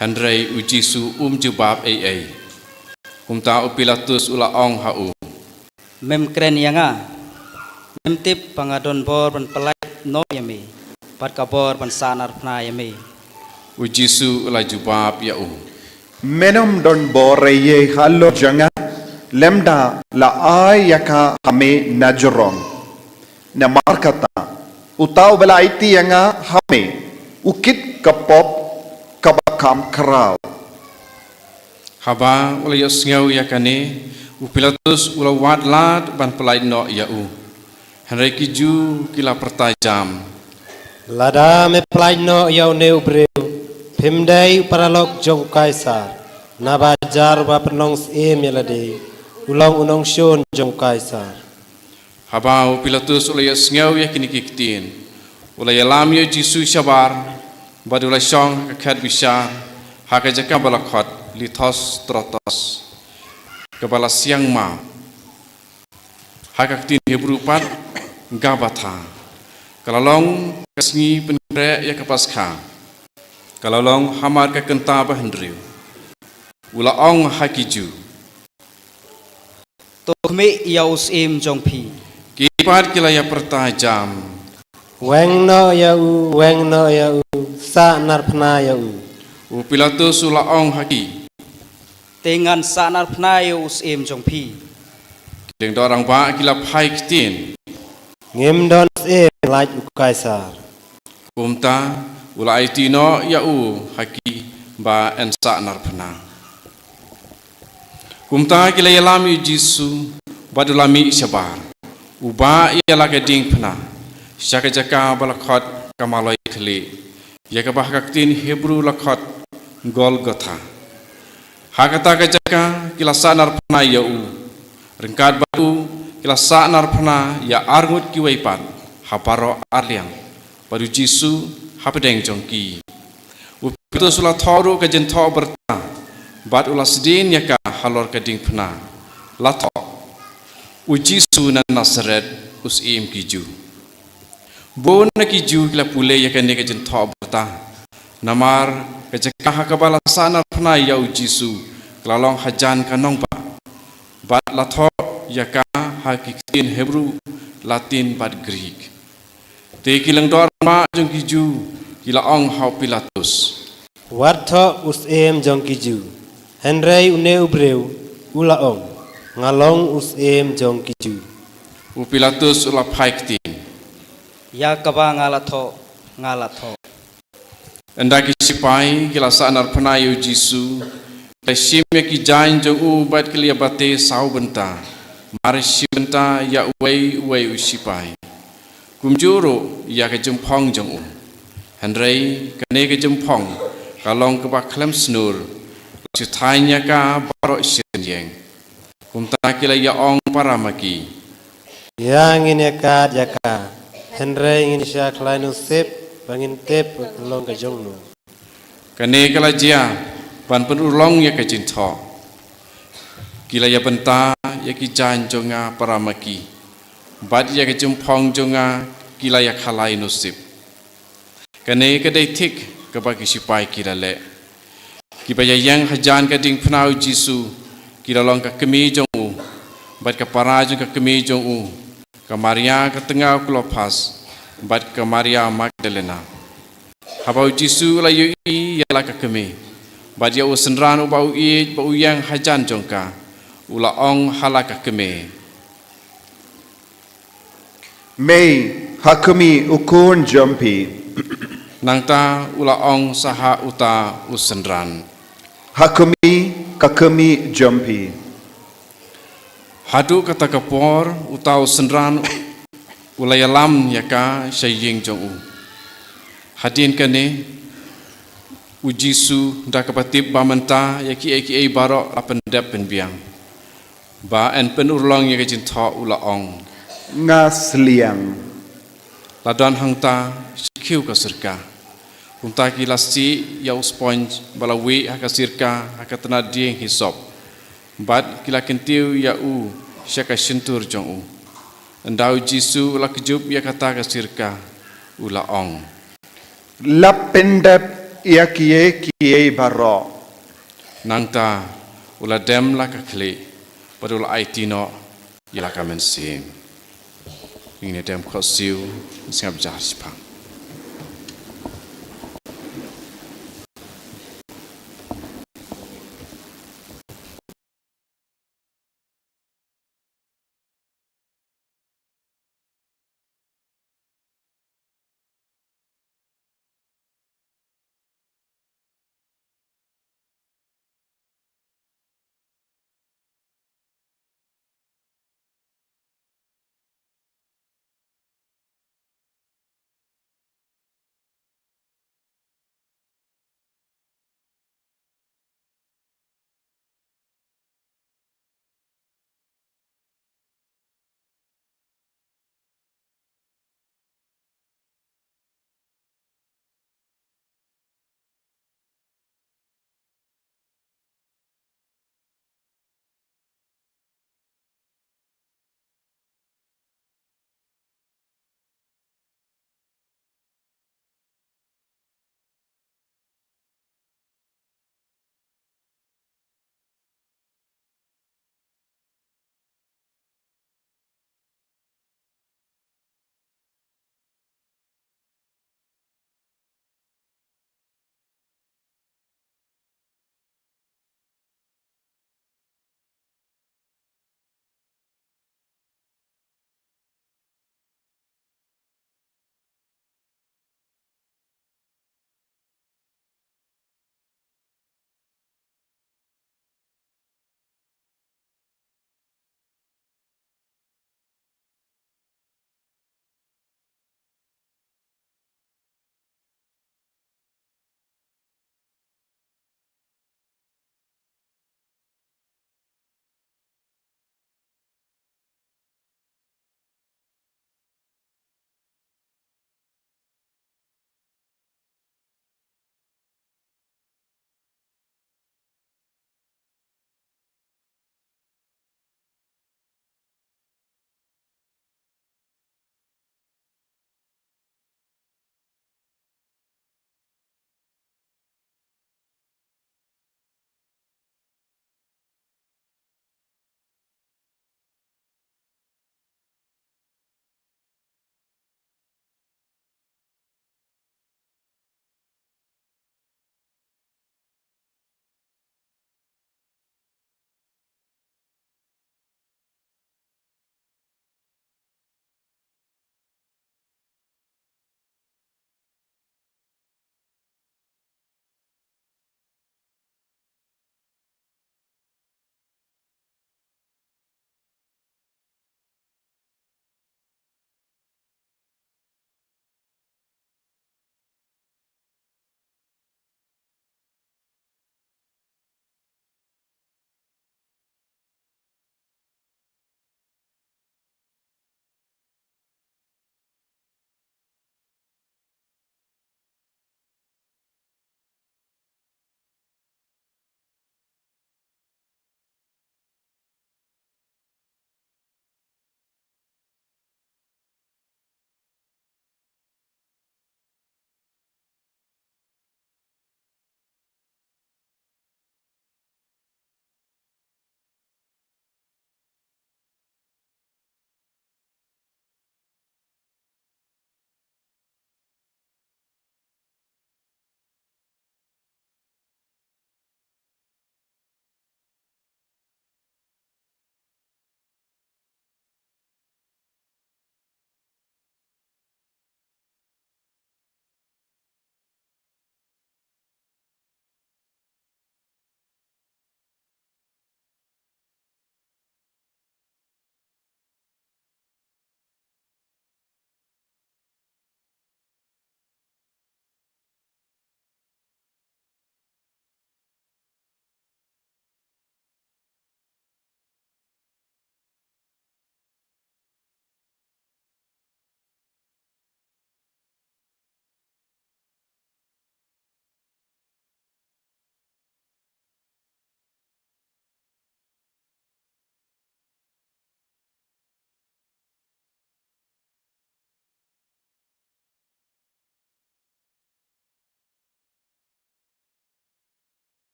Hynrei u Jisu um jubab ei ei. Kumta u Pilatus u la ong ha u. Mem kren ïa nga? Mem tip ba nga don bor ban pyllait noh ïa me bad ka bor ban sah narphna ïa me? U Jisu u la jubab ïa u. Men ym don bor ei ei halor jong nga, lymda la ai ïa ka ha me na jrong. Namar kata, uta uba la aiti ïa nga ha me, u kit ka pop kaba kham khraw. Haba u la ïohsngew ïa kane, u Pilatus u la wad lad ban pyllait noh ïa u. Hynrei ki Jiw ki la pyrta jam. Lada me pyllait noh ïa une u briew, Phim dei u paralok jong u Kaisar, naba jar uba pynlong syiem ïa lade, u long u nongshun jong u Kaisar. Haba u Pilatus u la ïohsngew ïa kine ki ktien, u la ïalam ïa u Jisu shabar, bad u la shong ha ka khet bishar, ha ka jaka ba la khot Lithostrotos, kaba la siang map. Ha ka ktien Hebru pat, Gabatha. Ka la long ka sngi pynkhreh ïa ka Paskha. Ka la long hamar ka kynta ba hynriew. U la ong ha ki Jiw: To khmih ïa u syiem jong phi. Ki pat ki la ïa pyrta jam: Weng noh ïa u, weng noh ïa u, sah narphna ïa u. U Pilatus u la ong ha ki: Te ngan sah narphna ïa u syiem jong phi. Ki lyngdoh rangbah ki la phai ktien: Ngim don syiem, lait u Kaisar. Kumta u la aiti noh ïa u ha ki ba yn sah narphna. Kumta ki la ïalam ïa u Jisu, bad u la mih shabar. U bah ïa la ka diengphna sha ka jaka ba la khot ka Maloi Khlieh, ïa kaba ha ka ktien Hebru la khot Golgotha. Ha kata ka jaka ki la sah narphna ïa u. Ryngkat bad u ki la sah narphna ïa arngut kiwei pat ha baroh arliang, bad u Jisu hapdeng jong ki. U Pilatus u la thoh ruh ka jingthoh byrta, bad u la sdien ïa ka halor ka diengphna, la thoh: U Jisu na Nasaret, u syiem ki Jiw. Bun na ki Jiw ki la pule ïa kane ka jingthoh byrta, namar ka jaka ha kaba la sah narphna ïa u Jisu ka la long hajan ka nongbah. Bad la thoh ïa ka ha ki ktien Hebru, Latin bad Greek. Te ki lyngdoh rangbah jong ki Jiw ki la ong ha u Pilatus: Wat thoh u syiem jong ki Jiw. Hynrei une u briew u la ong: Nga long u syiem jong ki Jiw. U Pilatus u la phai ktien: Ïa kaba nga la thoh, nga la thoh. Ynda ki sipai ki la sah narphna ïa u Jisu, ki la shim ïa ki jaiñ jong u bad ki la ïa bate saw bynta, mar shi bynta ïa uwei uwei u sipai. Kumjuh ruh ïa ka jingphong jong u. Hynrei kane ka jingphong ka long kaba khlem snur, la shu thaiñ ïa ka baroh shi rynïeng. Kumta ki la ïa ong para ma ki: Ïa ngin ïa kad ïa ka, hynrei ngin ïa shah khlaiñ nusip ba ngin tip ka long ka jong no. Kane ka la jia ban pynurlong ïa ka jingthoh. Ki la ïa bynta ïa ki jaiñ jong nga para ma ki, bad ïa ka jingphong jong nga ki la ïa khlaiñ nusip. Kane ka dei thik kaba ki sipai ki la leh. Kiba ïa ïeng hajan ka diengphna u Jisu ki la long ka kmie jong u, bad ka para jong ka kmie jong u, ka Maria ka tnga u Klopas, bad ka Maria Magdalena. Haba u Jisu u la ïohi ïa la ka kmie, bad ïa u synran uba u ïeit ba u ïeng hajan jong ka, u la ong ha la ka kmie: Mei, ha khmih u khun jong phi. Nangta u la ong sa ha uta u synran: Ha khmih ka kmie jong phi. Haduh kata ka por uta u synran u la ïalam ïa ka sha ïing jong u. Hadien kane, u Jisu da kaba tip ba mynta ïa kiei kiei baroh la pyndep pynbiang. Ba yn pynurlong ïa ka jingthoh u la ong: Nga sliang. La don hangta shi khiew ka sirka. Kumta ki la sih ïa u sponj ba la wieh ha ka sirka ha ka tnat dieng hisop. Bad ki la kyntiew ïa u sha ka shyntur jong u. Ynda u Jisu u la kjut ïa kata ka sirka, u la ong: La pyndep ïa kiei kiei baroh. Nangta u la dem la ka khlieh, bad u la aiti noh ïa la ka mynsiem. Ngin ïa dem khohsiew, sngap jar shiphang.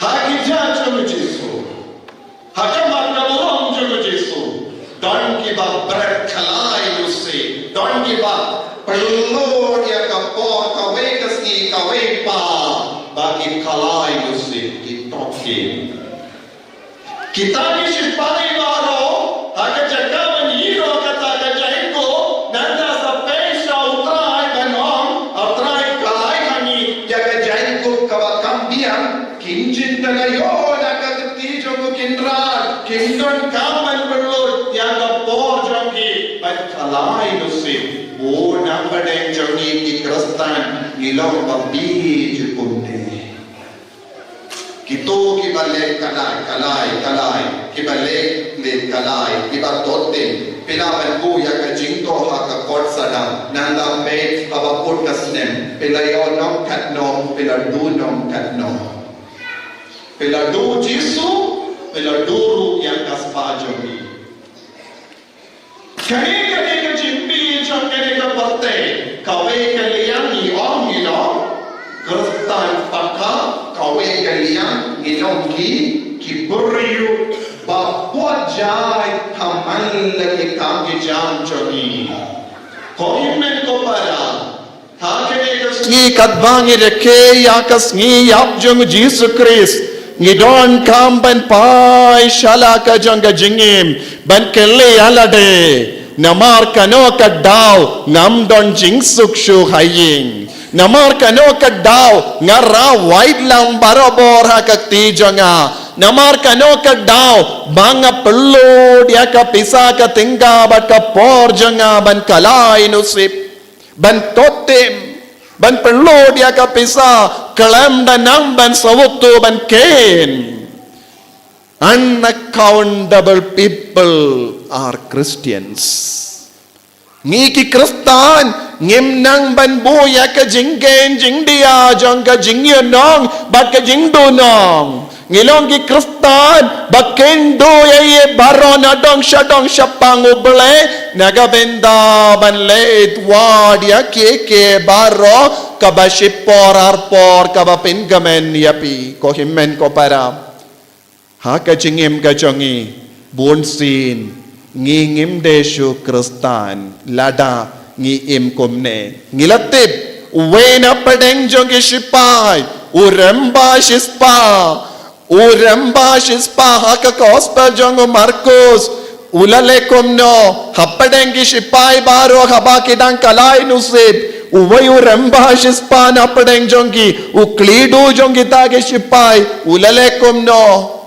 Ha ki jaiñ jong u Jisu, ha ka mat ka burom jong u Jisu, don kiba bret khlaiñ u sih, don kiba pynlut ïa ka por kawei ka sngi kawei pat, ba ki khlaiñ u sih, ki tohkit. Kita ki sipai baroh, ha ka jaka ban ïoh kata ka jaiñkup, nangta sa peit sha u Trai ban ong, u Trai, khlaiñ ha ngi ïa ka jaiñkup kaba kham biang, kim jin da la ïoh na ka kti jong u Kynrad, kim donkam ban pynlut ïa ka por jong ki ban khlaiñ u sih. Bun na pdeng jong ngi ki Khristan, ngi long ba bieit kumne. Kito kiba leh khlaiñ, khlaiñ, khlaiñ, kiba leh, leh khlaiñ, kiba tohkit, phi lah ban buh ïa ka jingtoh ha ka kot sahdan, nangta peit haba kut ka snem, phi la ïoh nong katno, phi la duh nong katno. Phi la duh Jisu, phi la duh ruh ïa ka spah jong ngi. Kane ka dei ka jingbieit jong kane ka pyrthei, kawei ka liang ngi ong ngi long Khristan paka, kawei ka liang ngi long ki, ki briew ba buh jaiñ ha man la ki kam ki jam jong ngi. Ko hynmen ko para, ha kane ka sngi katba ngi rakhe ïa ka sngi ïap jong u Jisu Khrist, ngi donkam ban phai sha la ka jong ka jingim, ban kylli ïa lade, namar kano ka daw ngam don jingsuk shuh ha ïing. Namar kano ka daw nga rah waitlam barabor ha ka kti jong nga. Namar kano ka daw ba nga pynlut ïa ka pisa ka tyngka bad ka por jong nga ban khlaiñ u sih, ban tohkit, ban pynlut ïa ka pisa, khlem da nang ban sawut to ban ken. Unaccountable people are Christians. Ngi ki Khristan, ngim nang ban buh ïa ka jingken jingdia jong ka jingïohnong bad ka jingduhnong. Ngi long ki Khristan ba ken duh ïa i baroh na dong sha dong shaphang U Blei, na ka bynta ban leit wad ïa kiei kiei baroh kaba shipor arpor kaba pynkmen ïa phi, ko hynmen ko para. Ha ka jingim ka jong ngi, bunsien ngi ngim dei shuh Khristan lada ngi im kumne. Ngi la tip, uwei na pdeng jong ki sipai, u rymba sispah, u rymba sispah ha ka gospel jong u Markus, u la leh kumno, ha pdeng ki sipai baroh haba ki dang khlaiñ u sih, uwei u rymba sispah na pdeng jong ki, u khlieh duh jong kita ki sipai, u la leh kumno.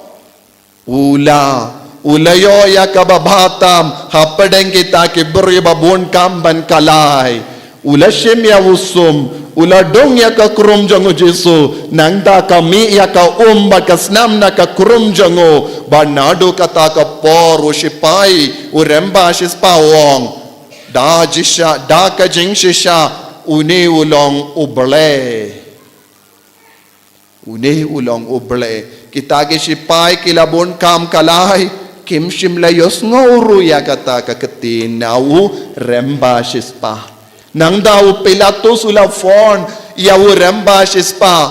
U la, u la ïoh ïa kaba bha tam, ha pdeng kita ki briew ba bun kam ban khlaiñ. U la shim ïa u sum, u la dung ïa ka krum jong u Jisu, nangta ka mih ïa ka um bad ka snam na ka krum jong u, bad naduh kata ka por u sipai, u rymba sispah u ong, da shisha, da ka jingshisha, une u long U Blei. Une u long U Blei. Kita ki sipai ki la bun kam khlaiñ, kim shym la ïohsngew ruh ïa kata ka ktien na u rymba sispah. Nangta u Pilatus u la phone ïa u rymba sispah.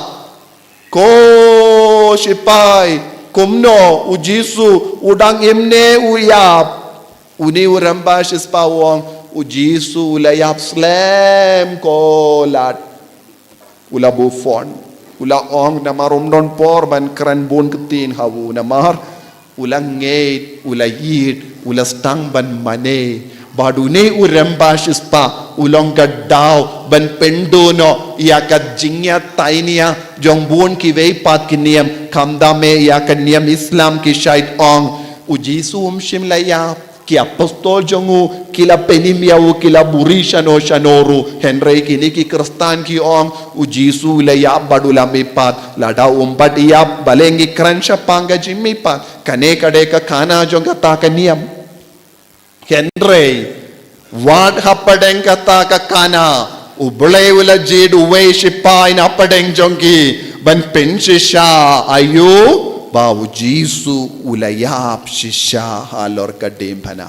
Ko sipai, kumno u Jisu u dang im ne u ïap? Une u rymba sispah u ong, u Jisu u la ïap slem, ko lad. U la buh phone. U la ong namar um don por ban kren bun ktien ha u namar u la ngeit, u la ïeit, u la sdang ban mane. Bad une u rymba sispah u long ka daw ban pynduh noh ïa ka jingïatainia jong bun kiwei pat ki niam, khamtam eh ïa ka niam Islam ki shait ong u Jisu um shym la ïap. Ki apostol jong u ki la pynim ïa u, ki la buhrieh shano shano ruh. Hynrei kine ki Khristan ki ong u Jisu u la ïap bad u la mihpat. Lada um pat ïap, balei ngi kren shaphang ka jingmihpat? Kane ka dei ka khana jong kata ka niam. Hynrei wat hapdeng kata ka khana, U Blei u la jied uwei sipai na pdeng jong ki ban pynshisha, aïu, ba u Jisu u la ïap shisha halor ka diengphna.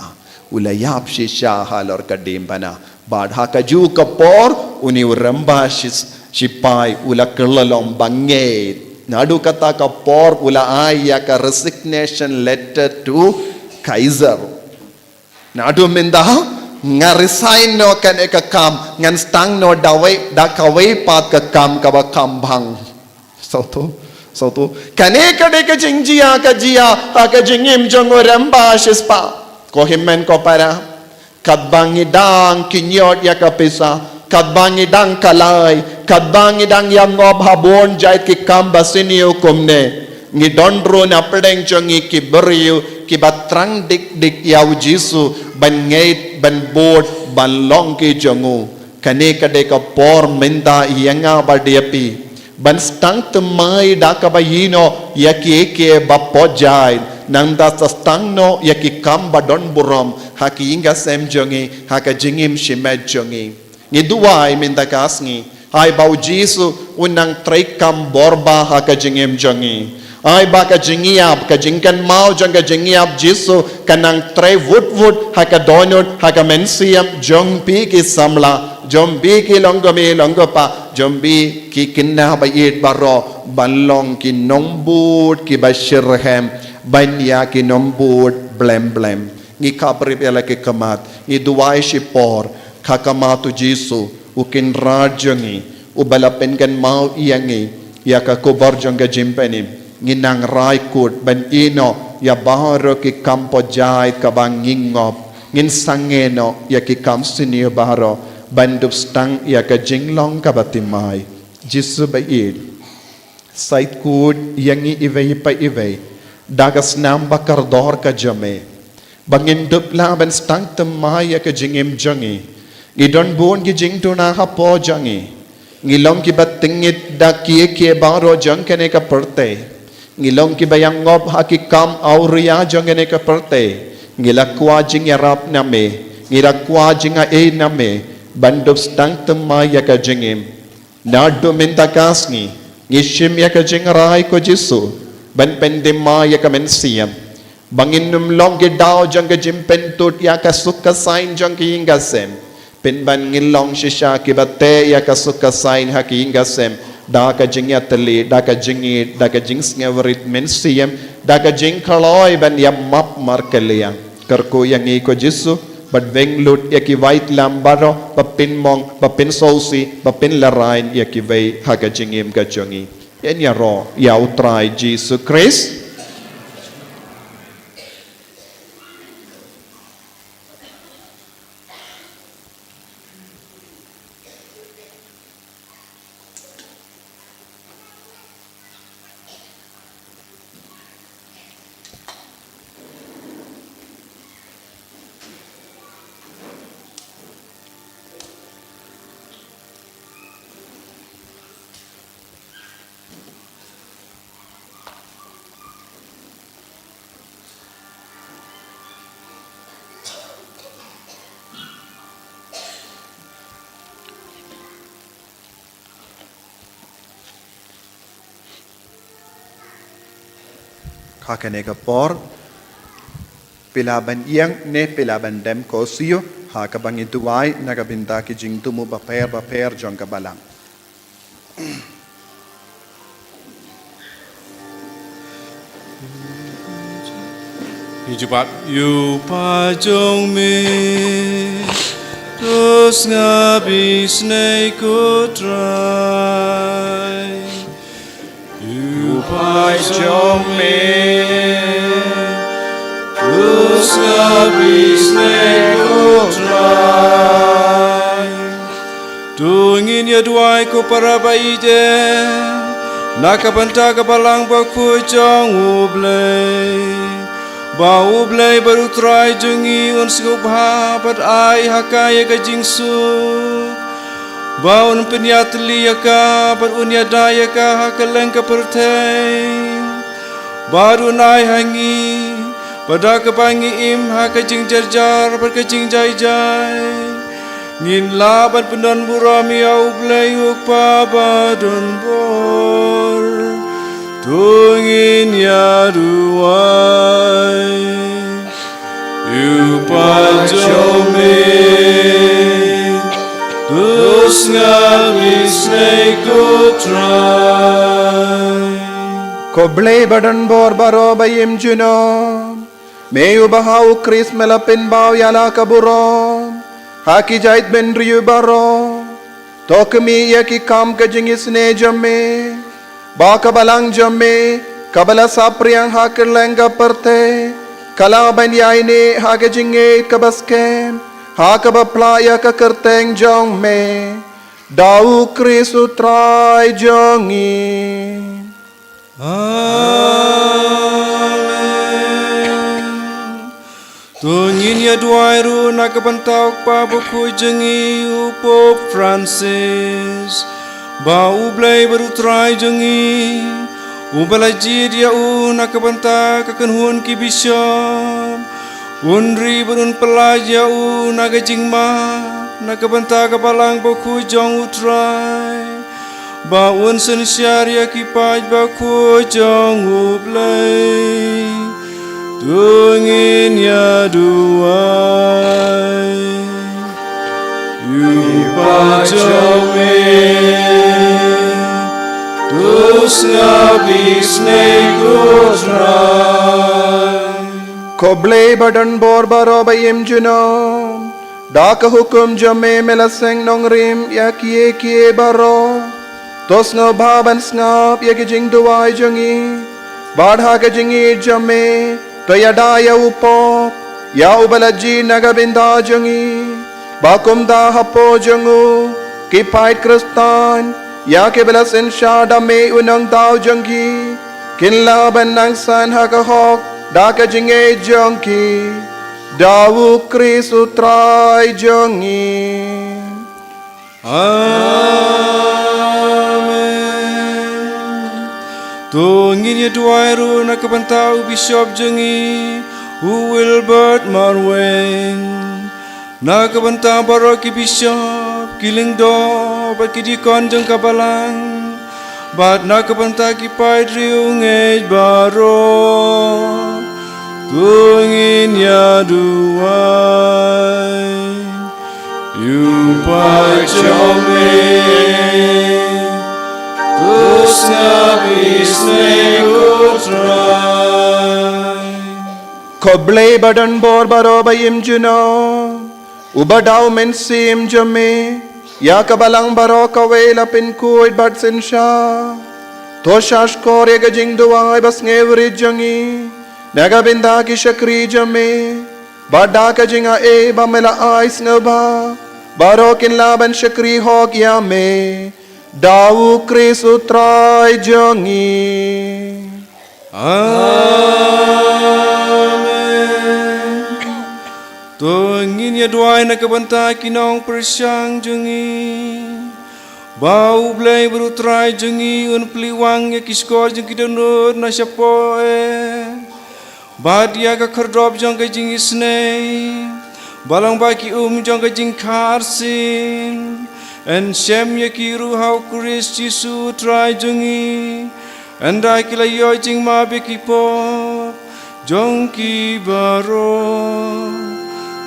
U la ïap shisha halor ka diengphna. Bad ha kajuh ka por une u rymba shis-, sipai u la kylla long bangeit. Naduh kata ka por u la ai ïa ka resignation letter to Caesar. Naduh mynta nga resign noh kane ka kam, ngan sdang noh da wei, da kawei pat ka kam kaba kham bang. Sngewthuh, sngewthuh. Kane ka dei ka jingjia ka jia ha ka jingim jong u Remba Shispah. Ko hynmen ko para, katba ngi dang kynñiot ïa ka pisa, katba ngi dang kalai, katba ngi dang ïa ngop ha bun jait ki kam ba sniew kumne, ngi don ruh na pdeng jong ngi ki briew kiba thrang dik dik ïa u Jisu ban ngeit, ban bud, ban long ki jong u. Kane ka dei ka por mynta ïa nga bad ïa phi ban sdang thymmai da kaba ïehnoh ïa kiei kiei ba pop jait, nangta sa sdang noh ïa ki kam ba don burom ha ki ïing ki sem jong ngi, ha ka jingim shimet jong ngi. Ngi duwai mynta ka sngi, ai ba u Jisu un nang trei kam bor bha ha ka jingim jong ngi. Ai ba ka jingïap, ka jingkynmaw jong ka jingïap Jisu kan nang trei wut wut ha ka dohnud, ha ka mynsiem jong phi ki samla, jong phi ki longkmie longkpa, jong phi ki khynnah ba ïeit baroh, ban long ki nongbud kiba shitrhem, ban ïa ki nongbud blem blem. Ngi khapbriew ïa la ki khmat, ngi duwai shipor, ha khmat u Jisu, u Kynrad jong ngi, uba la pynkynmaw ïa ngi ïa ka khubor jong ka jingpynim, ngin nang rai kut ban ïehnoh ïa baroh ki kam pop jait kaba ngi ngop, ngin sangeh noh ïa ki kam sniew baroh ban dup sdang ïa ka jinglong kaba thymmai. Jisu ba ïeit, shait kut ïa ngi iwei pa iwei da ka snam ba kordor ka jong me, ba ngin dup lah ban sdang thymmai ïa ka jingim jong ngi. Ngi don bun ki jingduna hapoh jong ngi. Ngi long kiba tyngeh da kiei kiei baroh jong kane ka pyrthei. Ngi long kiba ïa ngop ha ki kam awria jong kane ka pyrthei. Ngi la kwah jingïarap na me, ngi la kwah jingaiei na me ban dup sdang thymmai ïa ka jingim. Naduh mynta ka sngi, ngi shim ïa ka jingrai ko Jisu ban pynthymmai ïa ka mynsiem, ba ngin ym long ki daw jong ka jingpyntud ïa ka suk ka saiñ jong ki ïing ki sem, pynban ngin long shisha kiba teh ïa ka suk ka saiñ ha ki ïing ki sem da ka jingïatylli, da ka jingïeit, da ka jingsngewrit mynsiem, da ka jingkloi ban ïa map markylliang. Kyrkhu ïa ngi ko Jisu, bad weng lut ïa ki waitlam baroh ba pynmong, ba pynsngewsih, ba pynlehraiñ ïa kiwei ha ka jingim ka jong ngi. Ïa ngi ïaroh ïa u Trai Jisu Khrist. Ha kane ka por, phi lah ban ïeng ne phi lah ban dem ko sio, ha kaba ngi duwai na ka bynta ki jingthmu bapher bapher jong ka balang. Ngi ju bat. Ïa u Kpa jong me, to sngap isynei ko Trai. Ïa u Kpa jong me, to sngap isynei ko Trai. To ngin ïa duwai ko para ba ïeit, na ka bynta ka balang bakhuid jong U Blei, ba U Blei bad U Trai jong ngi un sngewbha bad ai ha ka ïa ka jingsuk, ba un pynïatylli ïa ka bad un ïada ïa ka ha kylleng ka pyrthei. Bad un ai ha ngi, ba da kaba ngi im ha ka jingjyrjar bad ka jingjai jai, ngin lah ban pyndonburom ïa U Blei U Kpa badonbor. To ngin ïa duwai. Ïa u Kpa jong me, to sngap isynei ko Trai. Ko Blei badonbor baroh ba im junom, me uba ha u Khrist me la pynbaw ïa la ka burom ha ki jaitbynriew baroh. To khmih ïa ki kam ka jingisynei jong me, ba ka balang jong me kaba la saphriang ha kylleng ka pyrthei ka lah ban ïaineh ha ka jingngeit kaba skhem ha kaba pla ïa ka kyrteng jong me, da u Khrist u Trai jong ngi. Amen. To ngin ïa duwai ruh na ka bynta u kpa bakhuid jong ngi u Pope Francis, ba u Blei bad u Trai jong ngi uba la jied ïa u na ka bynta ka kynhun ki bishop un ri bad un pyllait ïa u na ka jingmap na ka bynta ka balang bakhuid jong u Trai, ba un synshar ïa ki paid bakhuid jong u Blei. To ngin ïa duwai. Ïa u Kpa jong me, to sngap isynei ko Trai. Ko Blei badonbor baroh ba im junom, da ka hukum jong me me la seng nongrim ïa kiei kiei baroh. To sngewbha ban sngap ïa ki jingduwai jong ngi, bad ha ka jingïeit jong me to ïada ïa u Pope, ïa uba la jied na ka bynta jong ngi, ba kumta hapoh jong u ki paid Khristan, ïa kiba la synshar da me u Nongthaw jong ki, kin lah ban nang san ha ka hok da ka jingngeit jong ki, da u Khrist u Trai jong ngi. Amen. To ngin ïa duwai ruh na ka bynta u Bishop jong ngi u Wilbert Marwein, na ka bynta baroh ki bishop, ki lyngdoh bad ki deacon jong ka balang, bad na ka bynta ki paid riewngeit baroh. To ngin ïa duwai. Ïa u Kpa jong me, to sngap isynei ko Trai. Ko Blei badonbor baroh ba im junom, uba da u Mynsiem jong me ïa ka balang baroh kawei la pynkhuid bad synshar, to shahshkor ïa ka jingduwai ba sngewrit jong ngi na ka bynta ki shakri jong me, bad da ka jingaiei ba me la ai sngewbha baroh kin lah ban shakri hok ïa me, da u Khrist u Trai jong ngi. Amen. To ngin ïa duwai na ka bynta ki nongpyrshang jong ngi, ba u Blei bad u Trai jong ngi un plie wang ïa ki shkor jong ki dohnud na shapoh eh, bad ïa ka khyrdop jong ka jingisynei, ba long ba ki um jong ka jingkha arsien, yn shem ïa ki ruh ha u Khrist Jisu u Trai jong ngi, ynda ki la ïoh jingmap ïa ki pop jong ki baroh.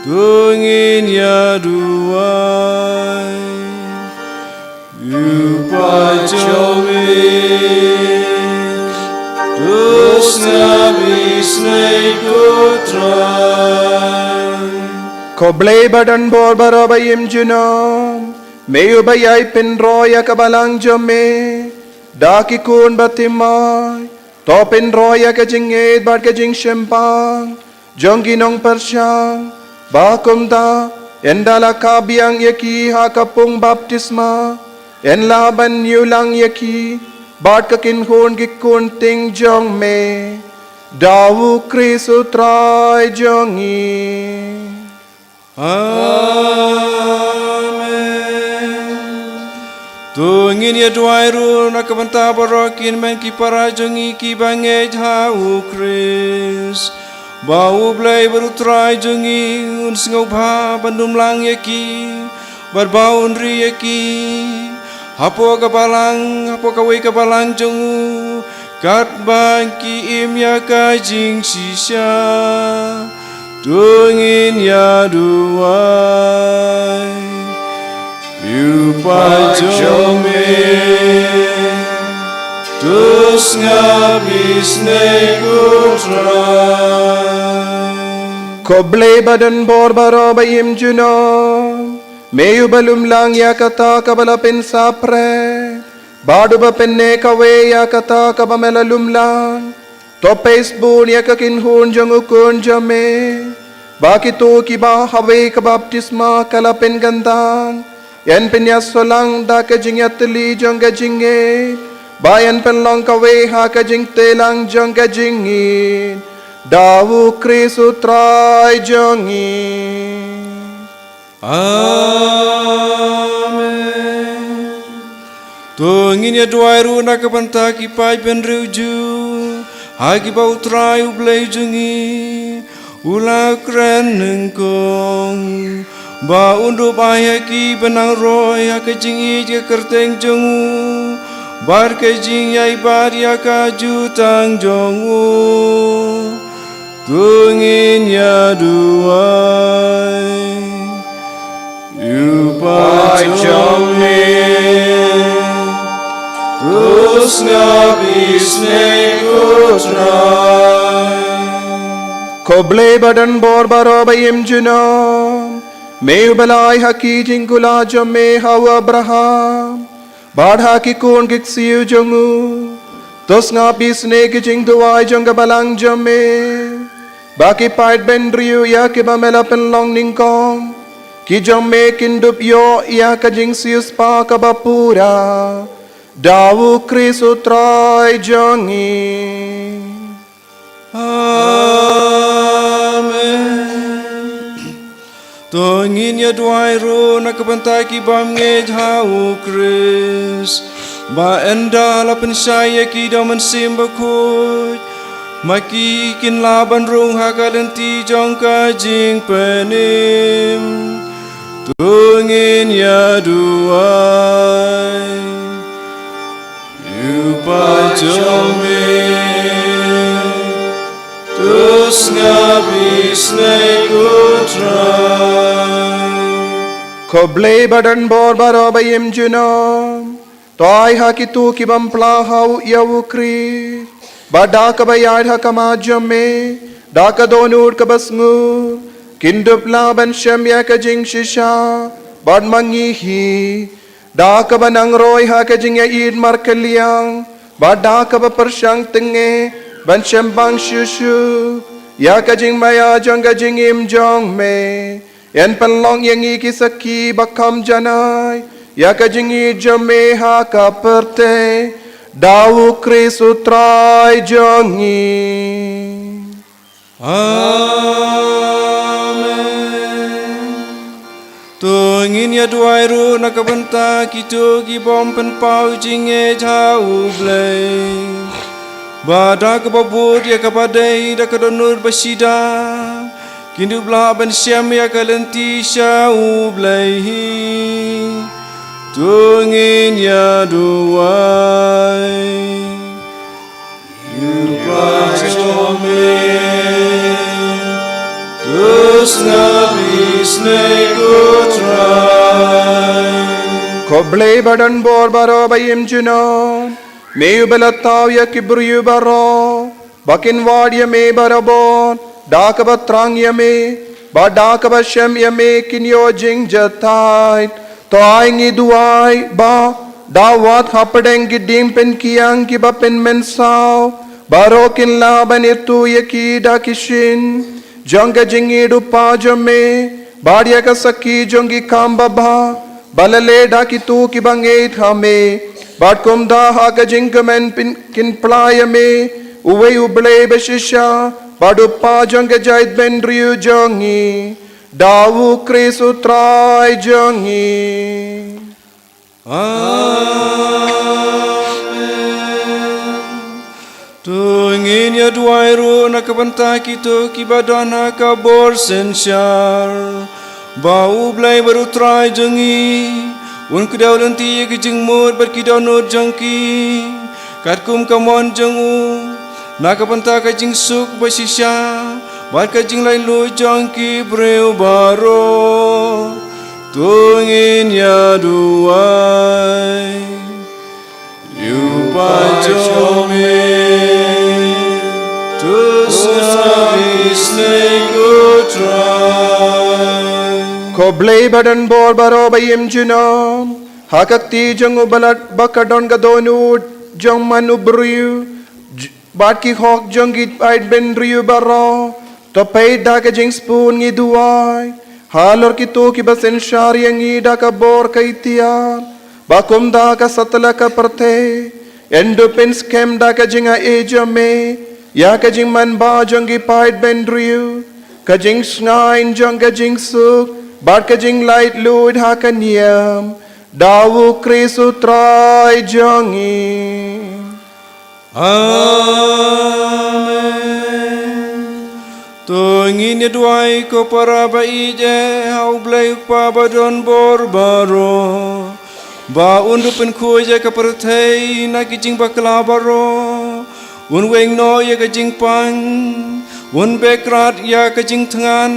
To ngin ïa duwai. Ïa u Kpa jong me, to sngap isynei ko Trai. Ko Blei badonbor baroh ba im junom, me uba ïai pynroi ïa ka balang jong me da ki khun bathymmai, to pynroi ïa ka jingngeit bad ka jingshemphang jong ki nongpyrshang, ba kumta, ynda la kha biang ïa ki ha ka pung baptisma, yn lah ban ñiewlang ïa ki bad ka kynhun ki khun tieng jong me, da u Khrist u Trai jong ngi. Amen. To ngin ïa duwai ruh na ka bynta baroh ki hynmen ki para jong ngi kiba ngeit ha u Khrist, ba u Blei bad u Trai jong ngi un sngewbha ban dum lang ïa ki, bad ba un ri ïa ki hapoh ka balang, hapoh kawei ka balang jong u, katba ki im ïa ka jingshisha. To ngin ïa duwai. Ïa u Kpa jong me, to Sngap isnei ko Trai. Ko Blei ba don bor baroh ba im junom, me uba lumlang ïa kata kaba la pynsaphriang, bad uba pynneh kawei ïa kata kaba me la lumlang. To peit bun ïa ka kynhun jong u khun jong me, ba kito kiba ha kawei ka baptisma ka la pynkyntang, yn pynïasoh lang da ka jingïatylli jong ka jingngeit, ba yn pynlong kawei ha ka jingtei lang jong ka jingngeit, da u Khrist u Trai jong ngi. Amen. To ngin ïa duwai ruh na ka bynta ki paid bynriew Jiw, ha kiba u Trai u Blei jong ngi u la kren nyngkong, ba un dup ai ha ki ban nang roi ha ka jingïeit ka kyrteng jong u, bad ka jingïai bad ïa ka jutang jong u. To ngin ïa duwai. U Kpa jong me, to sngap isnei ko Trai. Ko Blei ba don bor baroh ba im junom, me uba la ai ha ki jingkular jong me ha u Abraham, bad ha ki khun ki ksiew jong u, to sngap isnei ki jingduwai jong ka balang jong me, ba ki paid bynriew ïa kiba me la pynlong nyngkong, ki jong me kin dup ïoh ïa ka jingsiewspah kaba pura, da u Khrist u Trai jong ngi. Amen. To ngin ïa duwai ruh na ka bynta ki bym ngeit ha u Khrist, ba ynda la pynshai ïa ki da u Mynsiem Bakhuid, ma ki kin lah ban rung ha ka lynti jong ka jingpynim. To ngin ïa duwai. U Kpa jong me, to sngap isnei ko Trai. Ko Blei ba don bor baroh ba im junom, to ai ha kito ki bym pla ha u ïa u Khrist, ba da kaba ïaid ha khmat jong me, da ka dohnud kaba sngur, kin dup lah ban shem ïa ka jingshisha, bad ma ngi hi, da kaba nang roi ha ka jingïaieit markylliang, bad da kaba pyrshang tynge, ban shem bang shuh shuh ïa ka jingmaïa jong ka jingim jong me, yn pynlong ïa ngi ki sakhi ba kham janai ïa ka jingïeit jong me ha ka pyrthei, da u Khrist u Trai jong ngi. Amen. To ngin ïa duwai ruh na ka bynta kito ki bym pynpaw jingngeit ha u Blei, ba da kaba bud ïa kaba dei da ka dohnud ba sida, kin dup lah ban shem ïa ka lynti sha u Blei hi. To ngin ïa duwai. U Kpa jong me, to sngap isnei ko Trai. Ko Blei ba don bor baroh ba im junom, me uba la thaw ïa ki briew baroh, ba kin wad ïa me barabor da kaba thrang ïa me, bad da kaba shem ïa me kin ïoh jingjahthait. To ai ngi duwai ba da wat hapdeng ki dieng pynkiang kiba pynmynsaw, baroh kin lah ban ithuh ïa ki da ki shin jong ka jingïeit u Kpa jong me, bad ïa ka sakhi jong ki kam babha ba la leh da kito kiba ngeit ha me, bad kumta ha ka jingkmen pyn-, kin pla ïa me, uwei u Blei ba shisha, bad u Kpa jong ka jaitbynriew jong ngi, da u Khrist u Trai jong ngi. Amen. To ngin ïa duwai ruh na ka bynta kito kiba don ha ka bor synshar, ba u Blei bad u Trai jong ngi un kdew lynti ïa ki jingmut bad ki dohnud jong ki, katkum ka mon jong u, na ka bynta ka jingsuk ba shisha bad ka jinglaitluid jong ki briew baroh. To ngin ïa duwai. U Ba jong me, to sngap ïa ka sneng U Trai. Ko Blei ba don bor baroh ba im junom, ha ka kti jong u Blei ba ka don ka dohnud jong man u briew, j-, bad ki hok jong ki paid bynriew baroh, to peit da ka jingspun ngi duwai halor kito kiba synshar ïa ngi da ka bor ka itiar, ba kumta ka satlak ka pyrthei yn dup pynskhem da ka jingai jong me, ïa ka jingmanbha jong ki paid bynriew, ka jingshngaiñ jong ka jingsuk bad ka jinglaitluid ha ka niam, da U Khrist U Trai jong ngi. Amen. To ngin ïa duwai ko para ba ïeit ha U Blei U Kpa ba don bor baroh, ba un dup pynkhuid ïa ka pyrthei na ki jingbakla baroh, un weng noh ïa ka jingpang, un beh krad ïa ka jingthngan,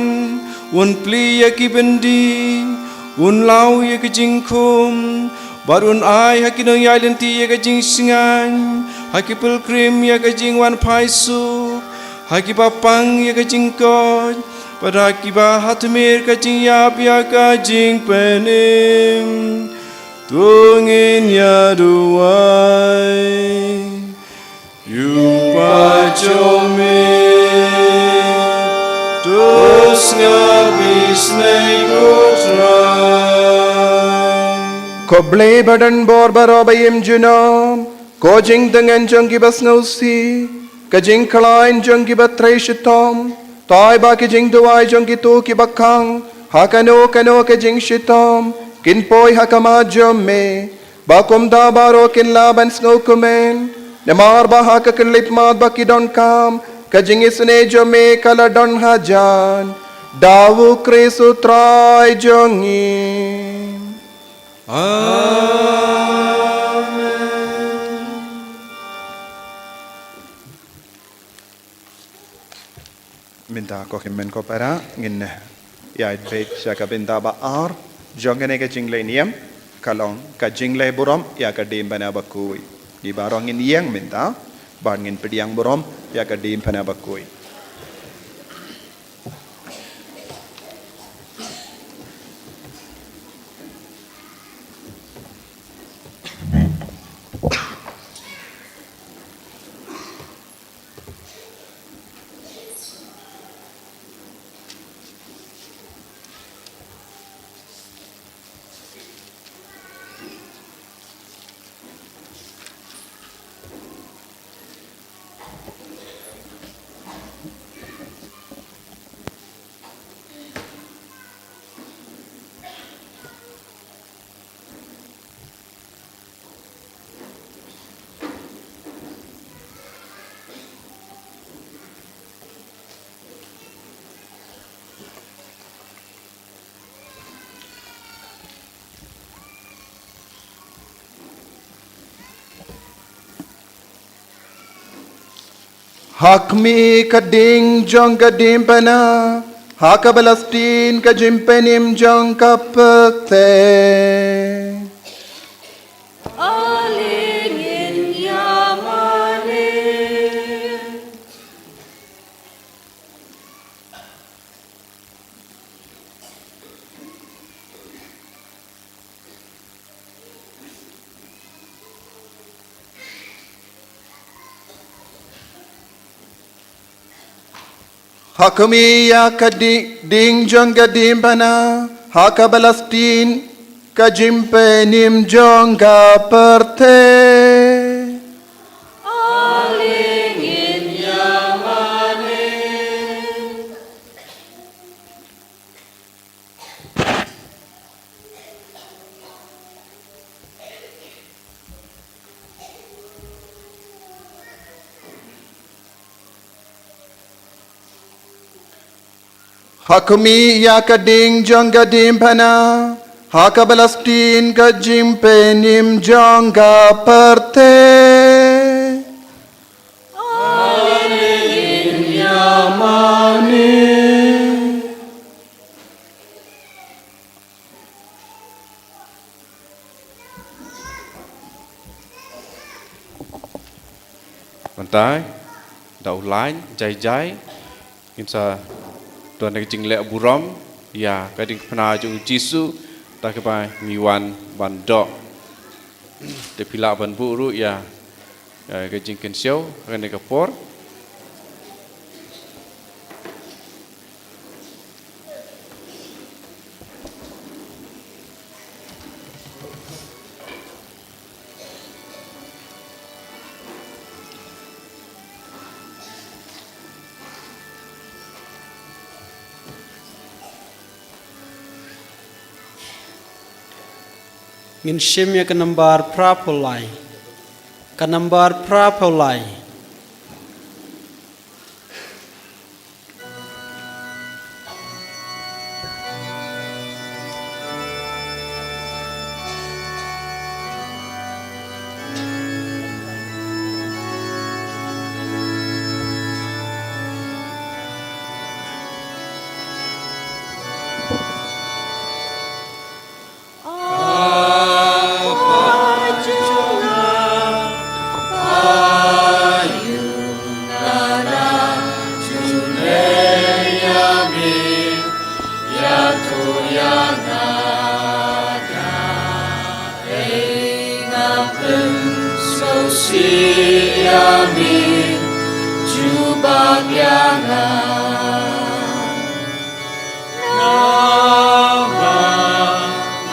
un plie ïa ki byndi, un law ïa ka jingkhum, bad un ai ha ki nongïaid lynti ïa ka jingshngaiñ, ha ki pilgrim ïa ka jingwan phai suk, ha kiba pang ïa ka jingkoit, bad ha kiba ha tmier ka jingïap ïa ka jingpynim. To ngin ïa duwai. Ïa U Kpa jong me, to sngap ïa ka sneng U Trai. Ko Blei ba don bor baroh ba im junom, ko jingtngen jong kiba sngewsih, ka jingkhlaiñ jong kiba trei shitom, to ai ba ki jingduwai jong kito kiba khang ha kano kano ka jingshitom kin poi ha khmat jong me, ba kumta baroh kin lah ban sngewkmen, namar ba ha ka khyllipmat ba ki donkam, ka jingisynei jong me ka la don hajan, da U Khrist U Trai jong ngi. Amen. Mynta ko hynmen ko para, ngin ïa beit sha ka bynta ba ar jong kane ka jingleh niam, ka long ka jingleh burom ïa ka diengphna bakhuid. Ngi baroh ngin ïeng mynta bad ngin pdiang burom ïa ka diengphna bakhuid. Ha khmih ka ding jong ka diengphna, ha kaba la sdien ka jingpynim jong ka pyrthei. Ale ngin ïa mane. Ha khmih ïa ka di-, ding jong ka diengphna, ha kaba la sdien ka jingpynim jong ka pyrthei. Ale ngin ïa mane. Ha khmih ïa ka ding jong ka diengphna, ha kaba la sdien ka jingpynim jong ka pyrthei. Ale ngin ïa mane. tai da u lain jai jai. Ngin sa don ka jingleh burom ïa ka diengphna jong u Jisu da kaba ngi wan ban doh. Te phi lah ban buh ruh ïa, ïa ka jingkynshew ha kane ka por. Ngin shim ïa ka nambar phra phew lai. Ka nambar phra phew lai. Naba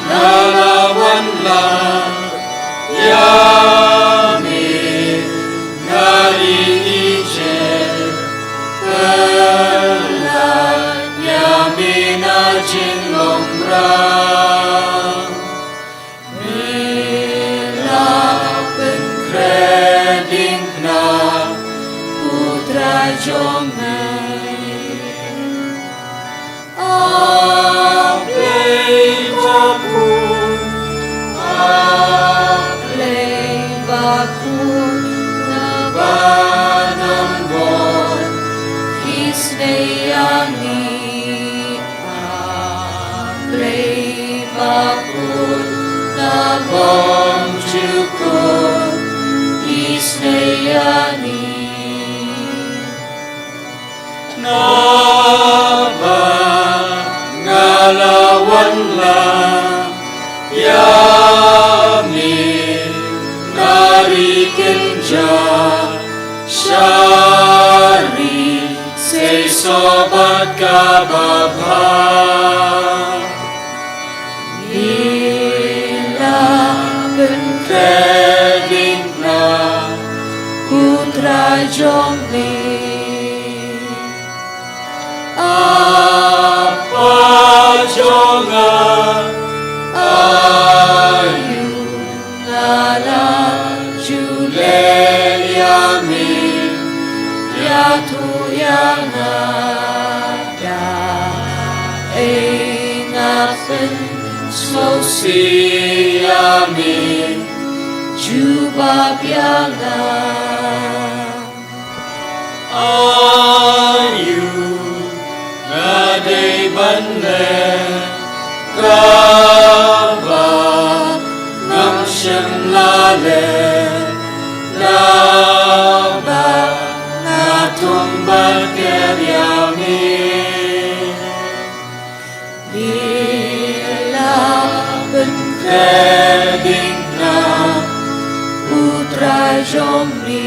nga la wan lang ïa me na ri Ijipt, kylla ïa me na jinglong rang. Me la pynkhreh diengphna u Trai jong me. A Blei bakhuid, A Blei bakhuid, naba don bor isynei ïa ngi. A Blei bakhuid, naba ym jukut isynei ïa ngi. Naba nga la wan lang ïa me na ri kynja sha ri seisoh bad kaba bha. Me la pynkhreh diengphna u Trai jong me. A Pa jong nga, aiu nga la ju leh ïa me, ïathuh ïa nga da ei nga pynsngewsih ïa me, jubab ïa nga. Aiu nga dei ban leh kaba ngam shym la leh, naba nga thung bad ker ïa me. Me la pynkhreh diengphna u Trai jong me.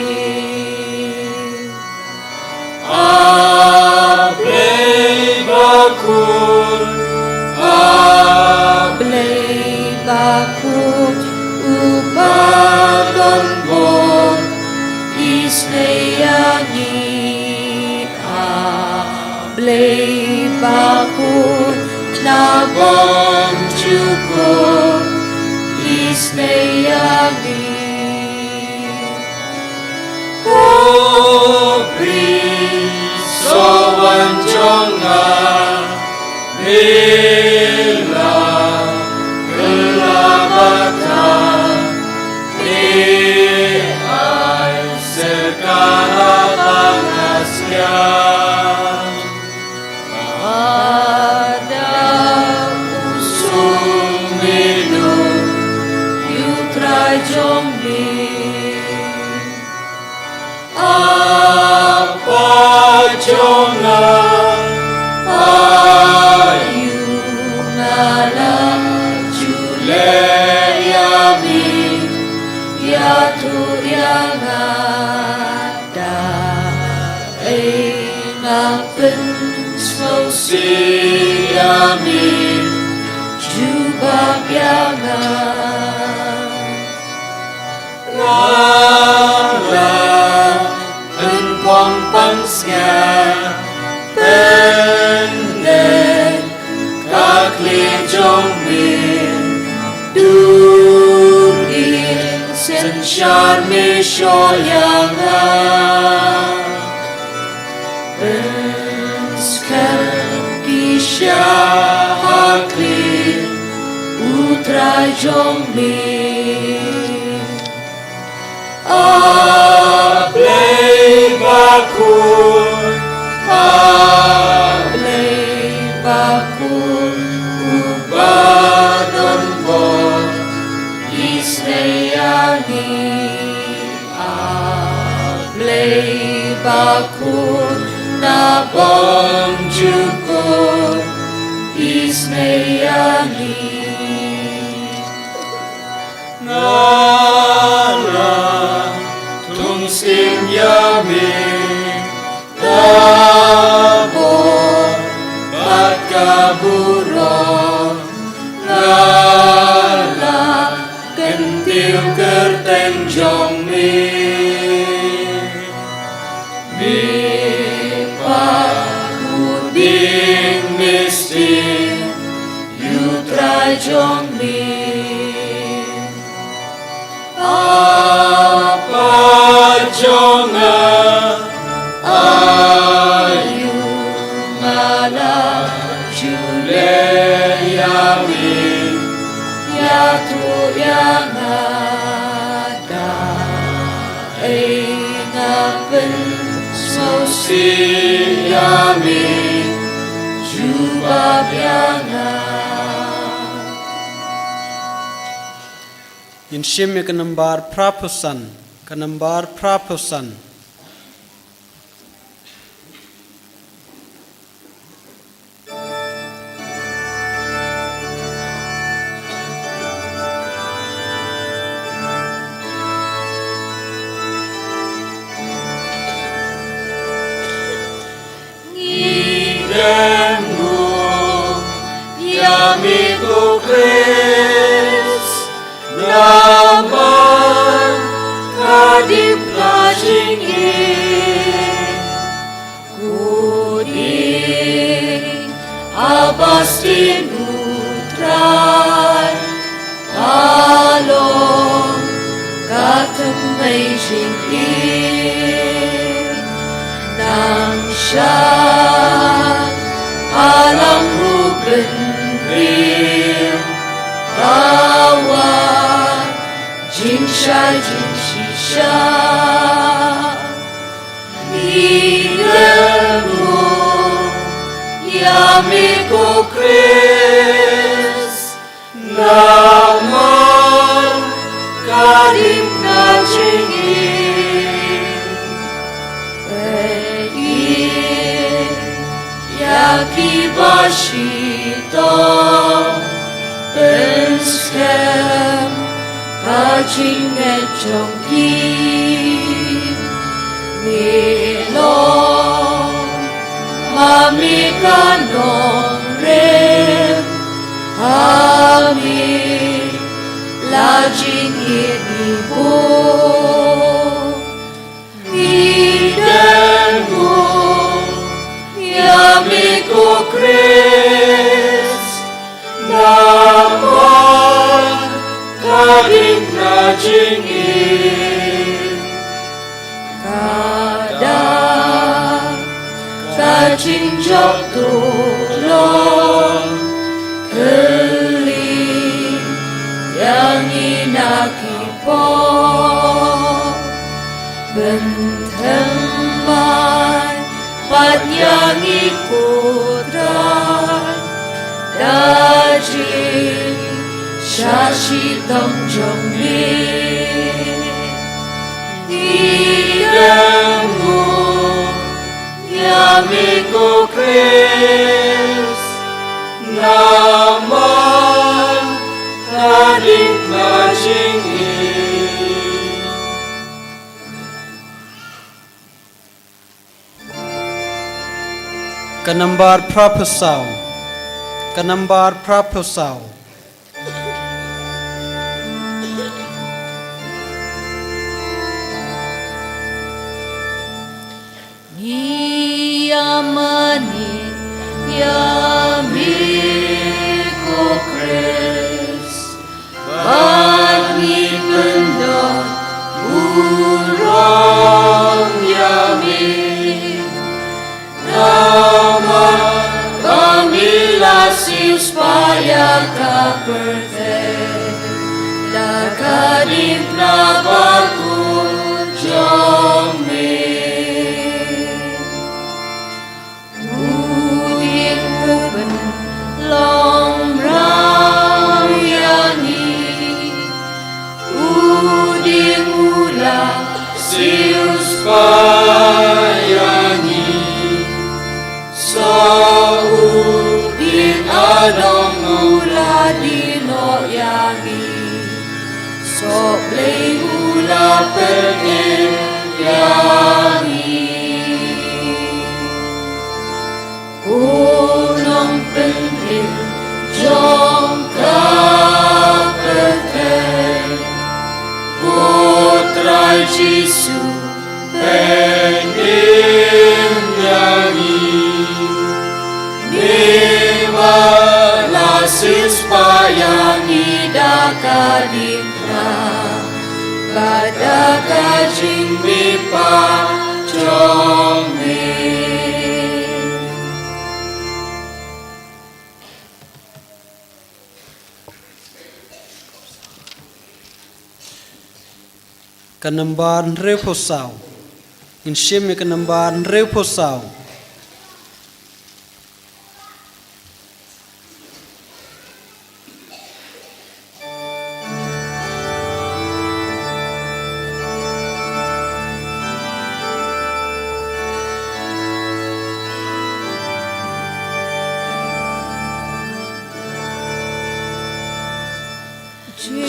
A Blei bakhuid, A Blei bakhuid, uba don bor isynei ïa ngi. A Blei bakhuid, naba ym jukut isynei ïa ngi. Ko Briew sohwan jong nga, me la kylla bad ka, me ai syrkar ha ba nga sngewsih. Ada u suminu ïa u Trai jong me. ïa nga, da ei nga pynsngewsih ïa me, jubab ïa nga. Nga la pynpang pansngiat, pynleit ka khlieh jong me, duh ïing synshar me shoh ïa nga. Pynskhem ki sha ha khlieh, U Trai jong me. A Blei bakhuid, a Blei bakhuid, uba don bor, isynei ïa ngi. A Blei bakhuid, na bym jukut, isynei ïa ngi. Nga la thung syiem ïa me, da bor bad ka burom, nga la kyntiew kyrteng jong me. Me pat u dieng mistiew, ïa U Trai jong me. A Pa jong nga, aiu nga la ju leh ïa me, ïathuh ïa nga, da ei nga pynsngewsih ïa me, jubab ïa nga. Ngin shim ïa ka nambar phraphew san, ka nambar phraphew san. Ngi dem nguh ïa me ko Khrist, namar ka diengphna jong ngi. Ko dieng Augustine, U Trai ka long ka thymmei jong ngi. Nang sha ïalam u bynriew, ka wan jingshai jingshisha. Ngi dem nguh ïa me ko Khrist, namar ka diengphna jong ngi. Peit ïa kiba shitom, pynskhem ka jingngeit jong ki. Me long ma me ka nongrim ha me, la jingïeit ngi buh. Ngi dem nguh ïa me ko Khrist, namar ka diengphna jong ngi. Ka dak ka jingjop, to long kylli ïa ngi na ki por. Pynthymmai pat ïa ngi ko Trai da jingshah shitom jong me. Ngi dem nguh ïa me ko Khrist, namar ka diengphna jong ngi. Nambar phra phew saw. Ka nambar phra phew saw. Ngi ïa mane ïa me ko Khrist, bad ngi pyndon burom ïa me. Namar ba me la siewspah ïa ka pyrthei da ka diengphna bakhuid jong me. U dieng u pynlong mraw ïa ngi, u dieng u la siewspah ïa ngi. Soh, u dieng Adong u la die noh ïa ngi. Soh, Blei u la pynim ïa ngi. Ko Nongpynim jong ka pyrthei, ko Trai Jisu, pynim ïa ngi. Me ba la siewspah ïa ngi da ka diengphna bad da ka jingmihpat jong me. Ka nambar hynriewphew saw. Ngin shim ïa ka nambar hynriewphew saw.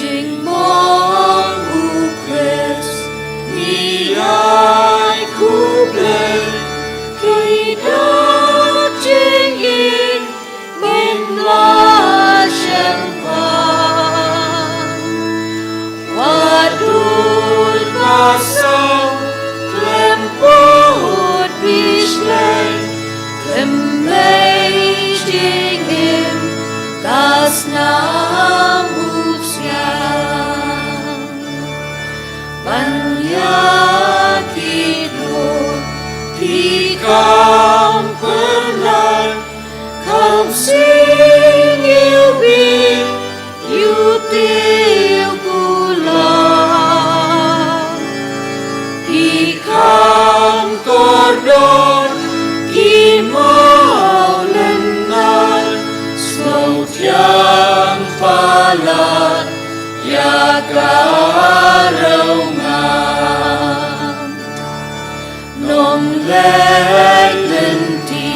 Jingmong u Khrist, ngi ai khublei, ki dak jingim, ngim lah shemphang. Wat dut basah, khlem pud phi shlei, khlem lei jingim, ka snam u sniang. Ban ïa ki dur phi kam pynlait, kam sing ïa u bit ïa u tiew kular. Phi kam kordor ki mawlynnai, sngewthiang palat ïa ka rong ngam. Nongleit lynti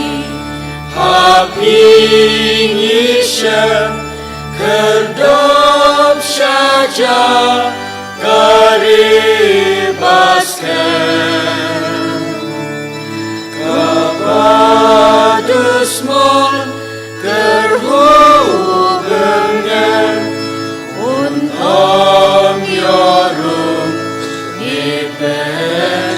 ha phi ngi shem, khyrdop sha ja ka ri ba skhem. Kaba dusmon kyrhuh byrngem, un ym ïoh rung i Bethlehem.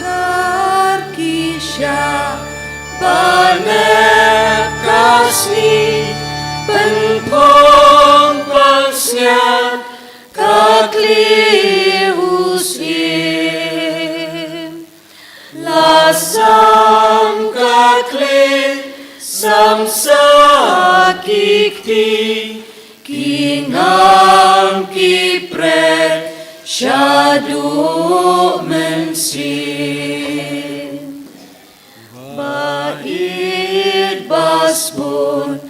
Kar ki sha ba nep ka sngi, pynphong pansngiat ka kli u syiem. La sam ka kli, sam sa ki kti, ki ngam ki pret Shaduh Mynsiem. Ba ïeit ba sbun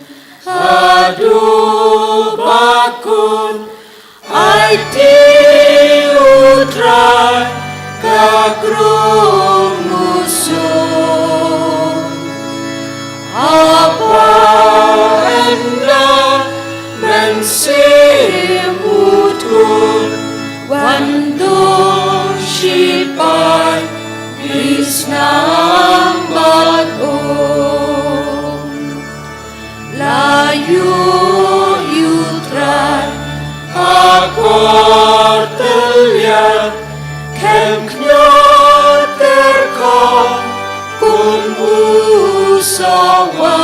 haduh ba kut, aiti U Trai ka krung u sum. Haba ynda Mynsiem u Trai wan don shipai, bit snam bad um. La ïoh ïa U Trai ha kor tylliang, khlem kñiot kyrkhu kum u sawai.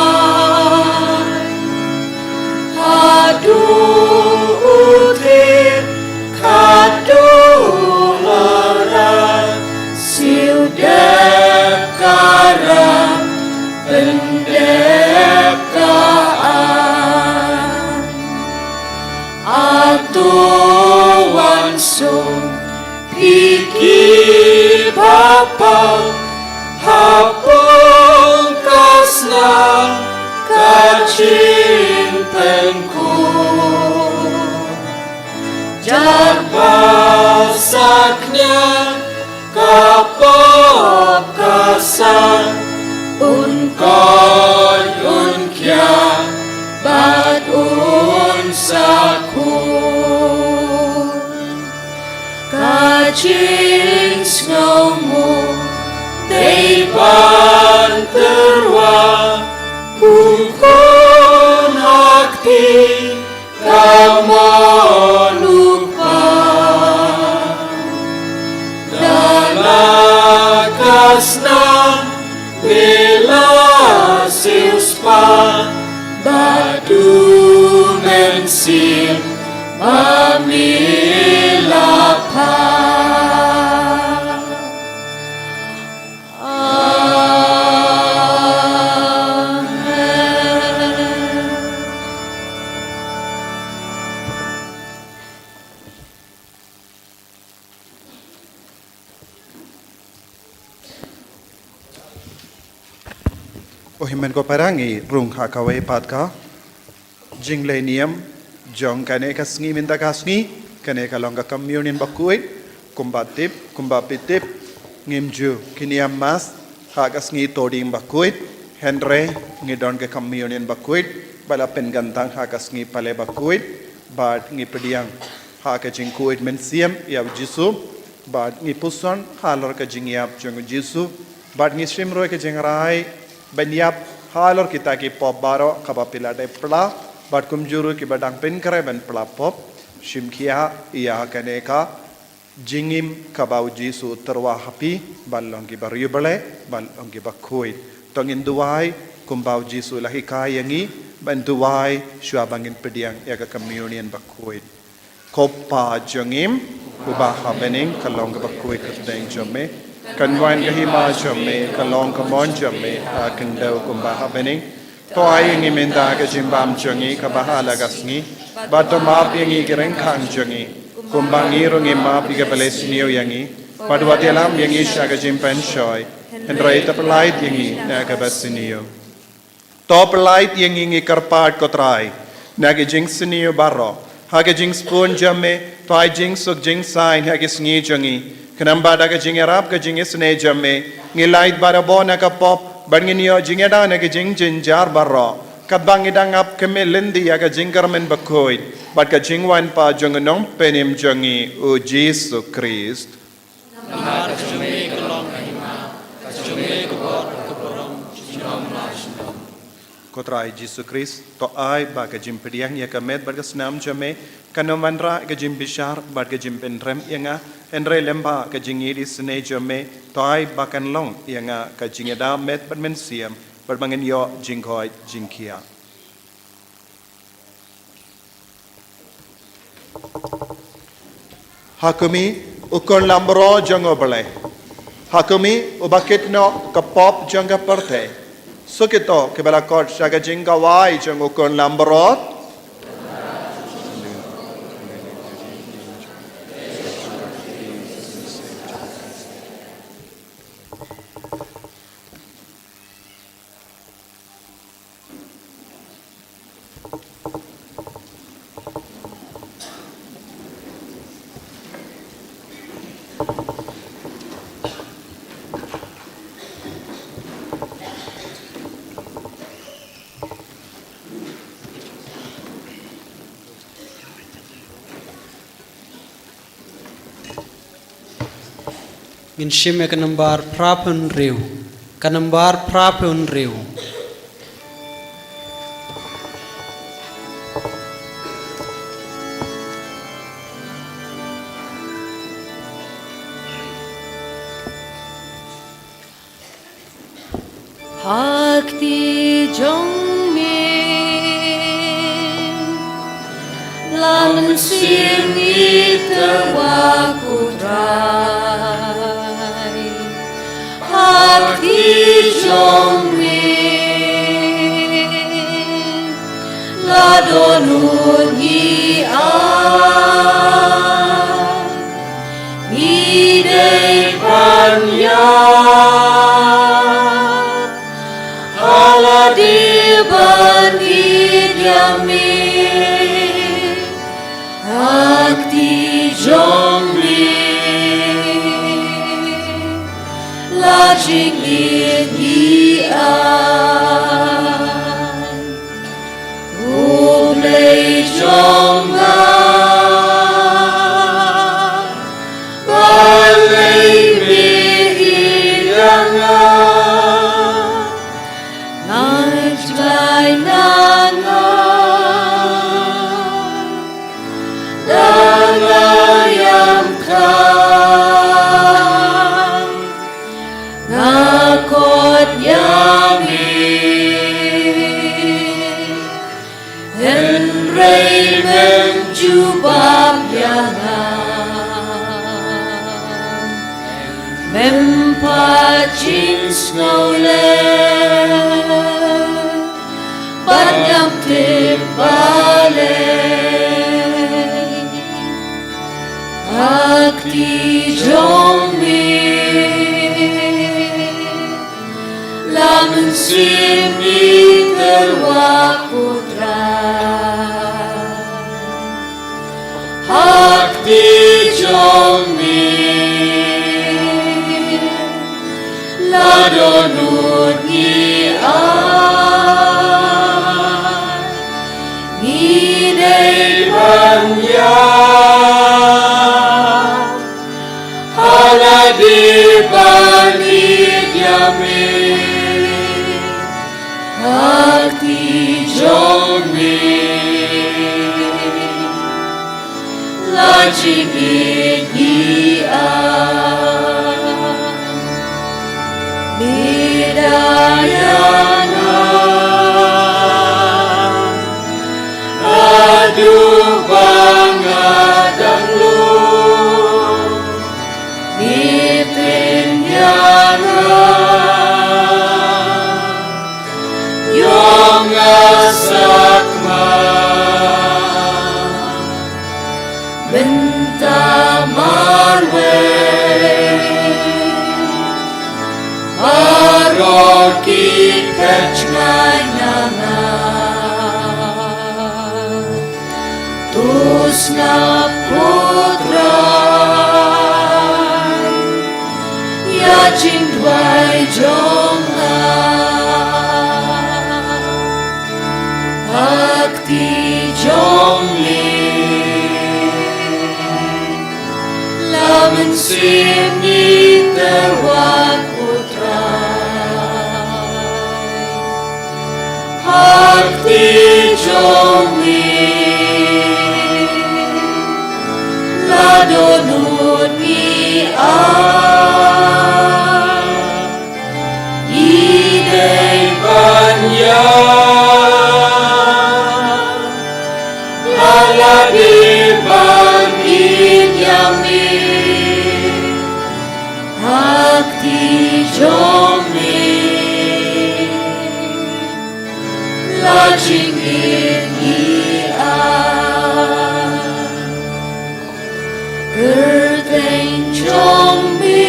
Haduh u thied, haduh u rai, siew dep ka rai, pyndep ka aiñ. Hato wan suk phi ki paw, ha pung ka snam ka jingpynkhun. Jar ba saknia ka pop ka san, un koit un khiah bad un sakhun. Ka jingsngew mut dei ban tyrwa u khun ha kti ka mon u kpa. Da la ka snam me la siewspah bad U Mynsiem ba me la phah. Amen. O hynmen ko para, ngi rung ha kawei pat ka jingleh niam jong kane ka sngi mynta ka sngi, kane ka long ka Communion bakhuid. Kumba tip, kumba phi tip, ngim ju ki niam Mass ha ka sngi Thohdieng bakhuid, hynrei ngi don ka Communion bakhuid ba la pynkyntang ha ka sngi Palei bakhuid, bad ngi pdiang ha ka jingkhuid mynsiem ïa U Jisu, bad ngi puson halor ka jingïap jong U Jisu, bad ngi shim ruh ka jingrai ban ïap halor kita ki pop baroh kaba phi la dep phla, bad kumjuh ruh kiba dang pynkhreh ban phla pop. Shim khia ïa kane ka jingim kaba U Jisu u tyrwa ha phi ban long kiba riewblei, ban long kiba khuid. To ngin duwai kumba U Jisu u la hikai ïa ngi ban duwai shuwa ba ngin pdiang ïa ka Communion bakhuid. Ko Pa jong ngi uba ha bneng, ka long kaba khuid ka kyrteng jong me. Kan wan ka hima jong me, ka long ka mon jong me ha ka khyndew kumba ha bneng. To ai ïa ngi mynta ka jingbam jong ngi kaba ha la ka sngi, bad to map ïa ngi ki ryngkang jong ngi, kumba ngi ruh ngi map ïa kiba la sniew ïa ngi, bad wat ïalam ïa ngi sha ka jingpynshoi, hynrei to pyllait ïa ngi na kaba sniew. To pyllait ïa ngi, ngi kyrpad ko Trai, na ki jingsniew baroh, ha ka jingshun jong me, to ai jingsuk jingsaiñ ha ki sngi jong ngi. Khnang ba da ka jingïarap ka jingisynei jong me, ngin lait barabor na ka pop, bad ngin ïoh jingïada na ki jingjynjar baroh, katba ngi dang ap khmih lynti ïa ka jingkyrmen bakhuid bad ka jingwan pat jong u Nongpynim jong ngi, U Jisu Khrist. Namar ka jong me ka long ka hima, ka jong me ka bor, ka burom, junom la junom. Ko Trai Jisu Khrist, to ai ba ka jingpdiang ïa ka met bad ka snam jong me kan ym wanrah ka jingbishar bad ka jingpynrem ïa nga, hynrei lem bad ka jingïeit isynei jong me, to ai ba kan long ïa nga ka jingïada met bad mynsiem, bad ba ngan ïoh jingkoit jingkhiah. Ha khmih, u Khun langbrot jong U Blei. Ha khmih, uba kit noh ka pop jong ka pyrthei. Sa kito kiba la khot sha ka jingkhawai jong u Khun langbrot. Ngin shim ïa ka nambar phra phew hynriew. Ka nambar phra phew hynriew. Ha kti jong me la mynsiem ngi tyrwa, ko Trai. Ha kti jong me la dohnud ngi ai. Ngi dei ban ïap ha lade ban ïeit ïa me. Ha kti jong me la jingïeit ngi ai. U Blei jong nga, balei me ïeit ïa nga? Nga ïeit, Trai, na nga, da nga ïam than, nga khot ïa me. Hynrei mem jubab ïa nga, mem pat jingsngewlem ban ïam tip balei. Ha kti jong me la mynsiem ngi tyrwa, ko Trai. Ha kti jong me la dohnud ngi ai. Ngi dei ban ïap ha lade ban ïeit ïa me. Ha kti jong me la jingïeit ngi ai. Me da ïa nga haduh ba nga dang lung. Me pynïaid ïa nga, ïoh nga sakma mynta marwei. Baroh ki peit jngai na nga. To sngap, ko Trai, ïa jingduwai jong nga. Ha kti jong me la mynsiem ngi tyrwa, ko Trai. Ha kti jong me la dohnud ngi ai. Ngi dei ban ïap ha lade ban ïeit ïa me. Ha kti jong me la jingïeit ngi ai. Kyrteng jong me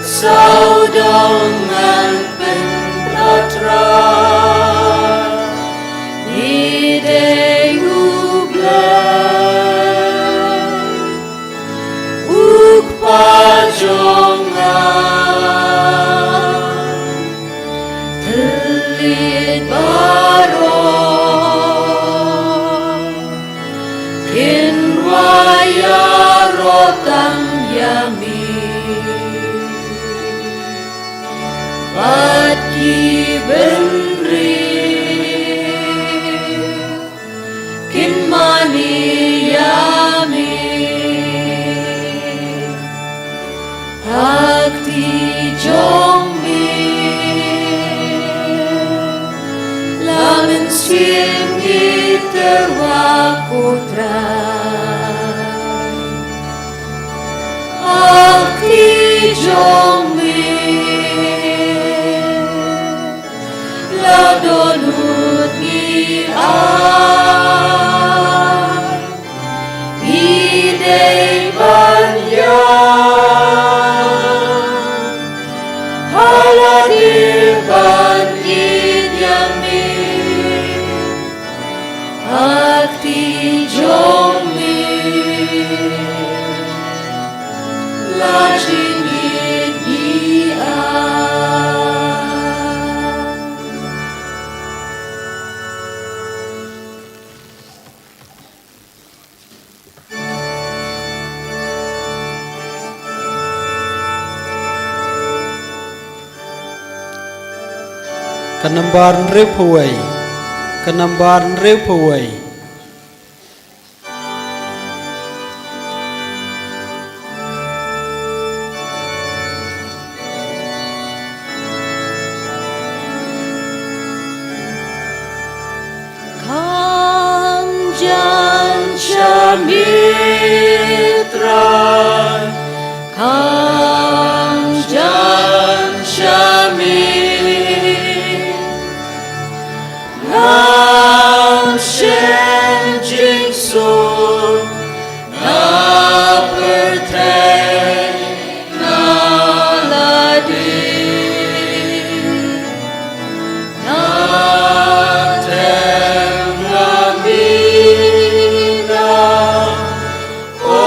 sawdong ngan pynpaw, Trai. Me dei U Blei, U Kpa jong nga, thylliej baroh kin rwai ïaroh. Terwa kutrai akti jong me la dolut ngi ai. Ngi dei ban ïa hala dei ban ïa me. Akti jong me la jingit ïa. Ka nambar hynriewphew wei. Ka nambar hynriewphew wei. Kam jan sha me Trai, kam jan sha me. Ngam shym jingsuk, nga pyrthei na la ding. Nga tem, nga mina, o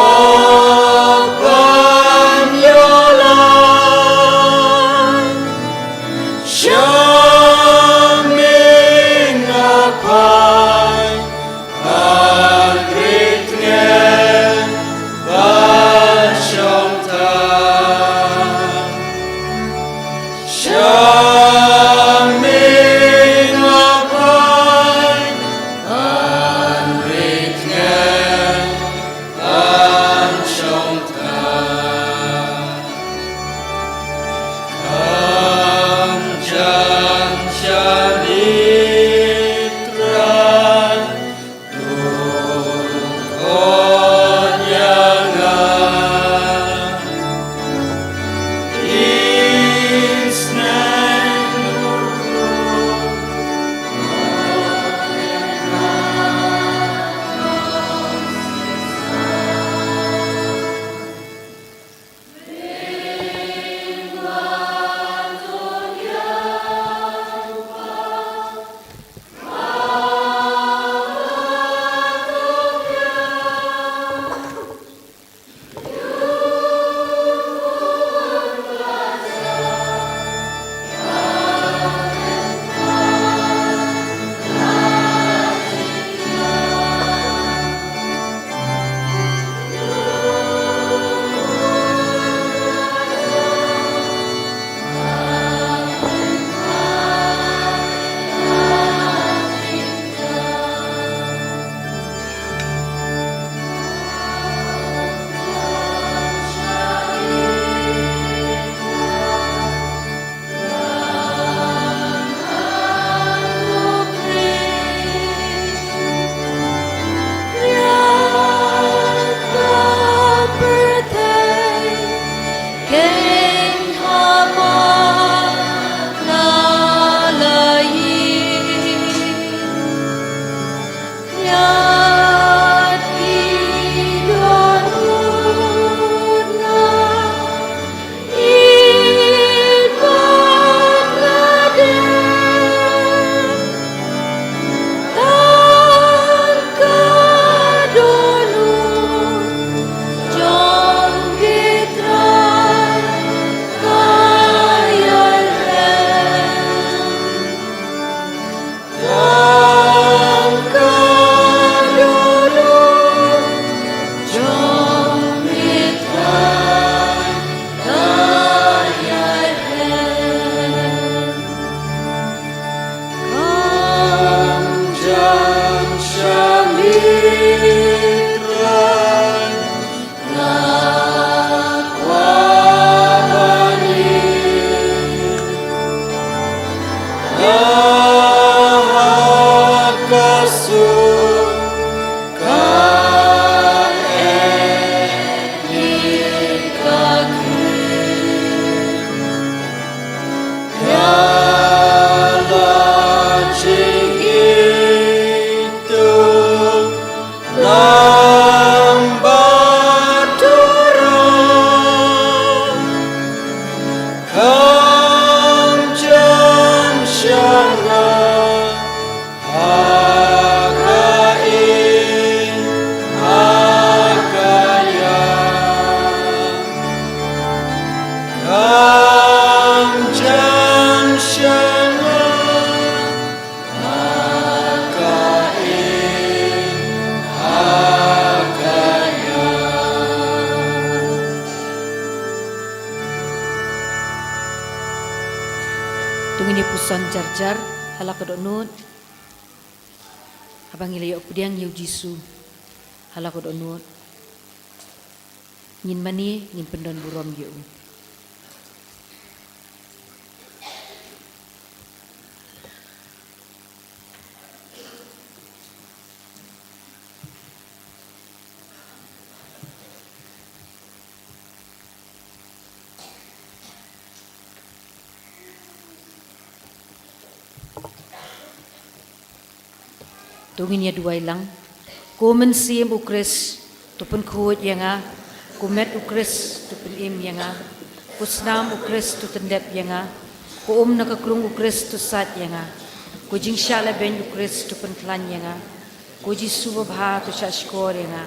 Puson jar jar ha la ka dohnud. Haba ngi la ïoh pdiang ïa u Jisu ha la ka dohnud, ngin mane, ngin pyndon burom ïa u. To ngin ïa duwai lang. Ko Mynsiem u Khrist, to pynkhuid ïa nga. Ko met u Khrist, to pynim ïa nga. Ko snam u Khrist, to tyndep ïa nga. Ko um na ka krung u Khrist, to sait ïa nga. Ko jingshah lehbeiñ u Khrist, to pynkhlaiñ ïa nga. Ko Jisu babha, to shah shkor ïa nga.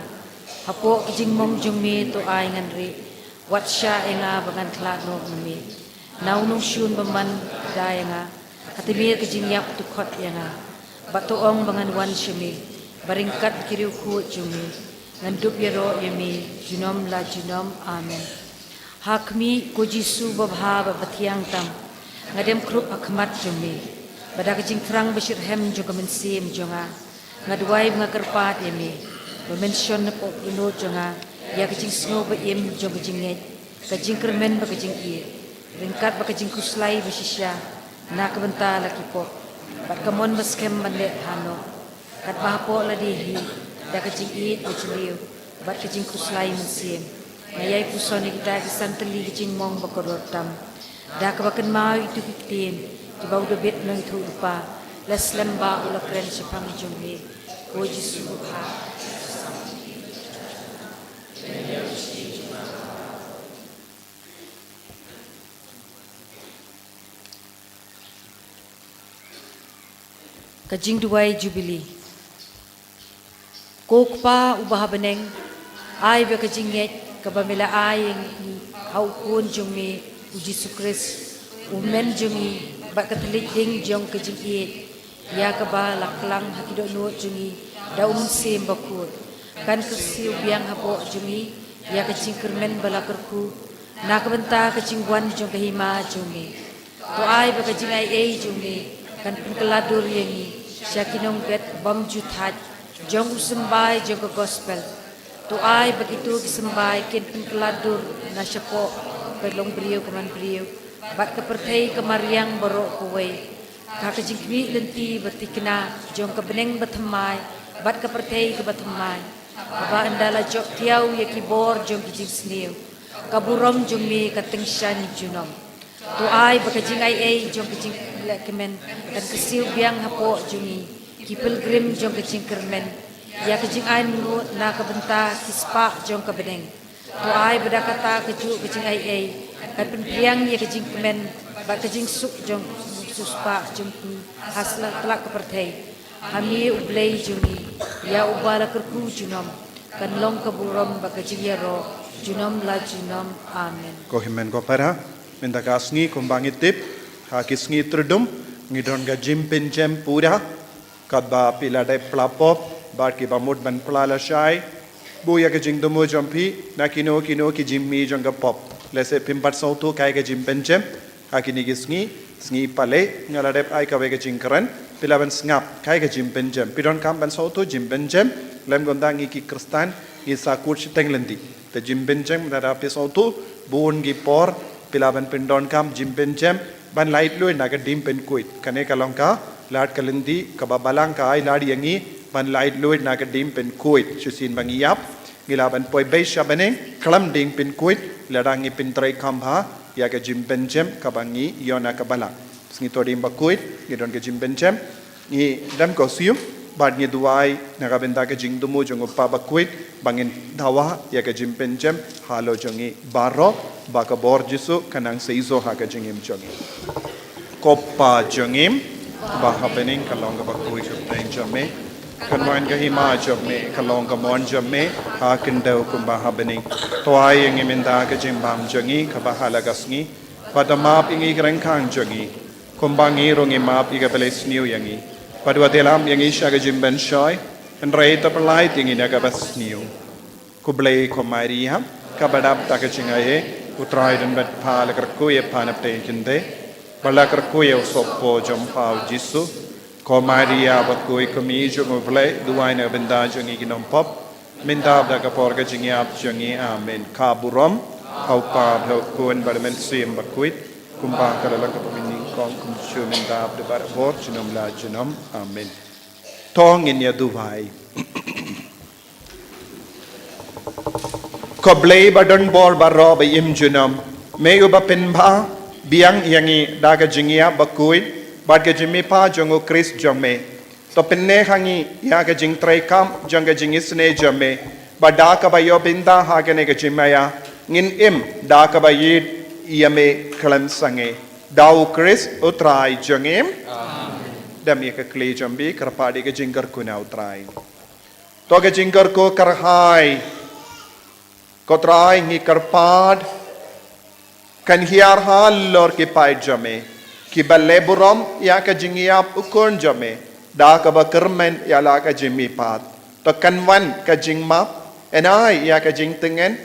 Hapoh ka jingmong jong me, to ai ngan rieh. Wat shah ïa nga ba ngan khlad noh na me. Na u nongshun bymman, da ïa nga. Ha te me ka jingïap, to khot ïa nga. Bad to ong ba ngan wan sha me. Ba ryngkat ki riewkhuid jong me, ngan dup ïaroh ïa me junom la junom. Amen. Ha khmih, ko Jisu babha bad bathiang tam, nga dem khrup ha khmat jong me. Bad da ka jingthrang bashitrhem jong ka mynsiem jong nga, nga duwai ba nga kyrpad ïa me, ba men shon napoh ka dohnud jong nga ïa ka jingsngew ba im jong ka jingngeit, ka jingkyrmen bad ka jingïeit, ryngkat bad ka jingkhuslai bashisha na ka bynta la ki pop, bad ka mon baskhem ban leh phano. Katba hapoh lade hi, da ka jingïeit bajylliew bad ka jingkhuslai mynsiem, nga ïai puson ïa kita ki san tylli ki jingmong ba kordor tam. Da kaba kynmaw ïa kito ki ktien kiba u Dabid u nongïathuhlypa la slem bha, u la kren shaphang jong me, ko Jisu babha. Ka jingduwai Jubili. Ko Kpa uba ha bneng, ai ba ka jingngeit kaba me la ai ïa ngi ha u Khun jong me u Jisu Khrist, u Hynmen jong ngi, bad ka thylliej ding jong ka jingïeit, ïa kaba la klang ha ki dohnud jong ngi da u Mynsiem Bakhuid, kan kyrsiew biang hapoh jong ngi ïa ka jingkyrmen ba la kyrkhu na ka bynta ka jingwan jong ka hima jong me. To ai ba ka jingaiei jong me kan pynkylla dur ïa ngi sha ki nongbet bymjukut jong u symbai jong ka gospel. To ai ba kito ki symbai kin pynkylla dur na shapoh ka longbriew ka manbriew bad ka pyrthei ka mariang baroh kawei, ha ka jingkhmih lynti ba thikna jong ka bneng bathymmai bad ka pyrthei ka bathymmai. Haba ynda la jop thiaw ïa ki bor jong ki jingsniew, ka burom jong me ka tyngshaiñ junom. To ai ba ka jingaiei jong ka jinglehkmen kan kyrsiew biang hapoh jong ngi, ki pilgrim jong ka jingkyrmen, ïa ka jingainguh na ka bynta ki spah jong ka bneng. To ai ba da kata kajuh ka jingaiei kan pynphriang ïa ka jingkmen bad ka jingsuk jong u spah jong ngi ha satlak ka pyrthei. Ha me u Blei jong ngi, ïa uba la kyrkhu junom, kan long ka burom bad ka jingïaroh junom la junom. Amen. Ko hynmen ko para, mynta ka sngi kumba ngi tip, ha ki sngi Tyrdum, ngi don ka jingpynjem pura, katba phi la dep phla pop bad kiba mut ban phla lashai. Buh ïa ka jingthmu jong phi na kino kino ki jingmih jong ka pop. Lehse phim pat sngewthuh kaei ka jingpynjem, ha kine ki sngi, sngi Palei, nga la dep ai kawei ka jingkren, phi lah ban sngap kaei ka jingpynjem. Phi donkam ban sngewthuh jingpynjem, lymda ngi ki Khristan ngi sa kut shiteng lynti. Te jingpynjem, lada phi sngewthuh, bun ki por phi lah ban pyndonkam jingpynjem ban laitluid na ka jingpynkhuid. Kane ka long ka lad ka lynti kaba Balang ka ai lad ïa ngi ban laitluid na ka jingpynkhuid. Shisien ba ngi ïap, ngi lah ban poi beit sha bneng khlem jingpynkhuid, lada ngi pyntreikam bha ïa ka jingpynjem kaba ngi ïoh na ka Balang. Sngi Thohdieng Bakhuid, ngi don ka jingpynjem, ngi dem ko siew bad ngi duwai na ka bynta ka jingthmu jong u Kpa Bakhuid, ba ngin dawa ïa ka jingpynjem halor jong ngi baroh, ba ka bor Jisu kan nang seisoh ha ka jingim jong ngi. Ko Kpa jong ngi ba ha bneng, ka long kaba khuid ka kyrteng jong me, kan wan ka hima jong me, ka long ka mon jong me ha khyndew kumba ha bneng. To ai ïa ngi mynta ka jingbam jong ngi kaba ha la ka sngi, bad to map ïa ngi ki ryngkang jong ngi, kumba ngi ruh ngi map ïa kiba la sniew ïa ngi. Bad wat ïalam ïa ngi sha ka jingpynshoi, hynrei to pyllait ïa ngi na kaba sniew. Khublei ko Maria, kaba dap da ka jingaiei, u Trai u don bad pha, la kyrkhu ïa pha na pdeng ki kynthei. Ba la kyrkhu ïa u sohpop jong pha u Jisu. Ko Maria bakhuid, ko kmie jong u Blei, duwai na ka bynta jong ngi ki nongpop, mynta bad ha ka por ka jingïap jong ngi. Amen. Ka burom ha u Kpa bad ha u Khun bad ha u Mynsiem Bakhuid, kumba ka la long, ka bym nyngkong, kumjuh mynta bad barabor, junom la junom. Amen. To ngin ïa duwai. Ko Blei ba don bor baroh ba im junom, me uba pynbha biang ïa ngi da ka jingïap bakhuid bad ka jingmihpat jong u Khrist jong me. To pynneh ha ngi ïa ka jingtreikam jong ka jingisynei jong me, ba da kaba ïoh bynta ha kane ka jingmaïa, ngin im da kaba ïeit ïa me khlem sangeh. Da u Khrist u Trai jong ngi. Amen. Dam ïa ka khlieh jong phi, kyrpad ïa ka jingkyrkhu na u Trai. To ka jingkyrkhu kyrhai. Ko Trai, ngi kyrpad, kan hiar halor ki paid jong me, kiba leh burom ïa ka jingïap u Khun jong me, da kaba kyrmen ïa la ka jingmihpat. To kan wan ka jingmap, yn ai ïa ka jingtngen,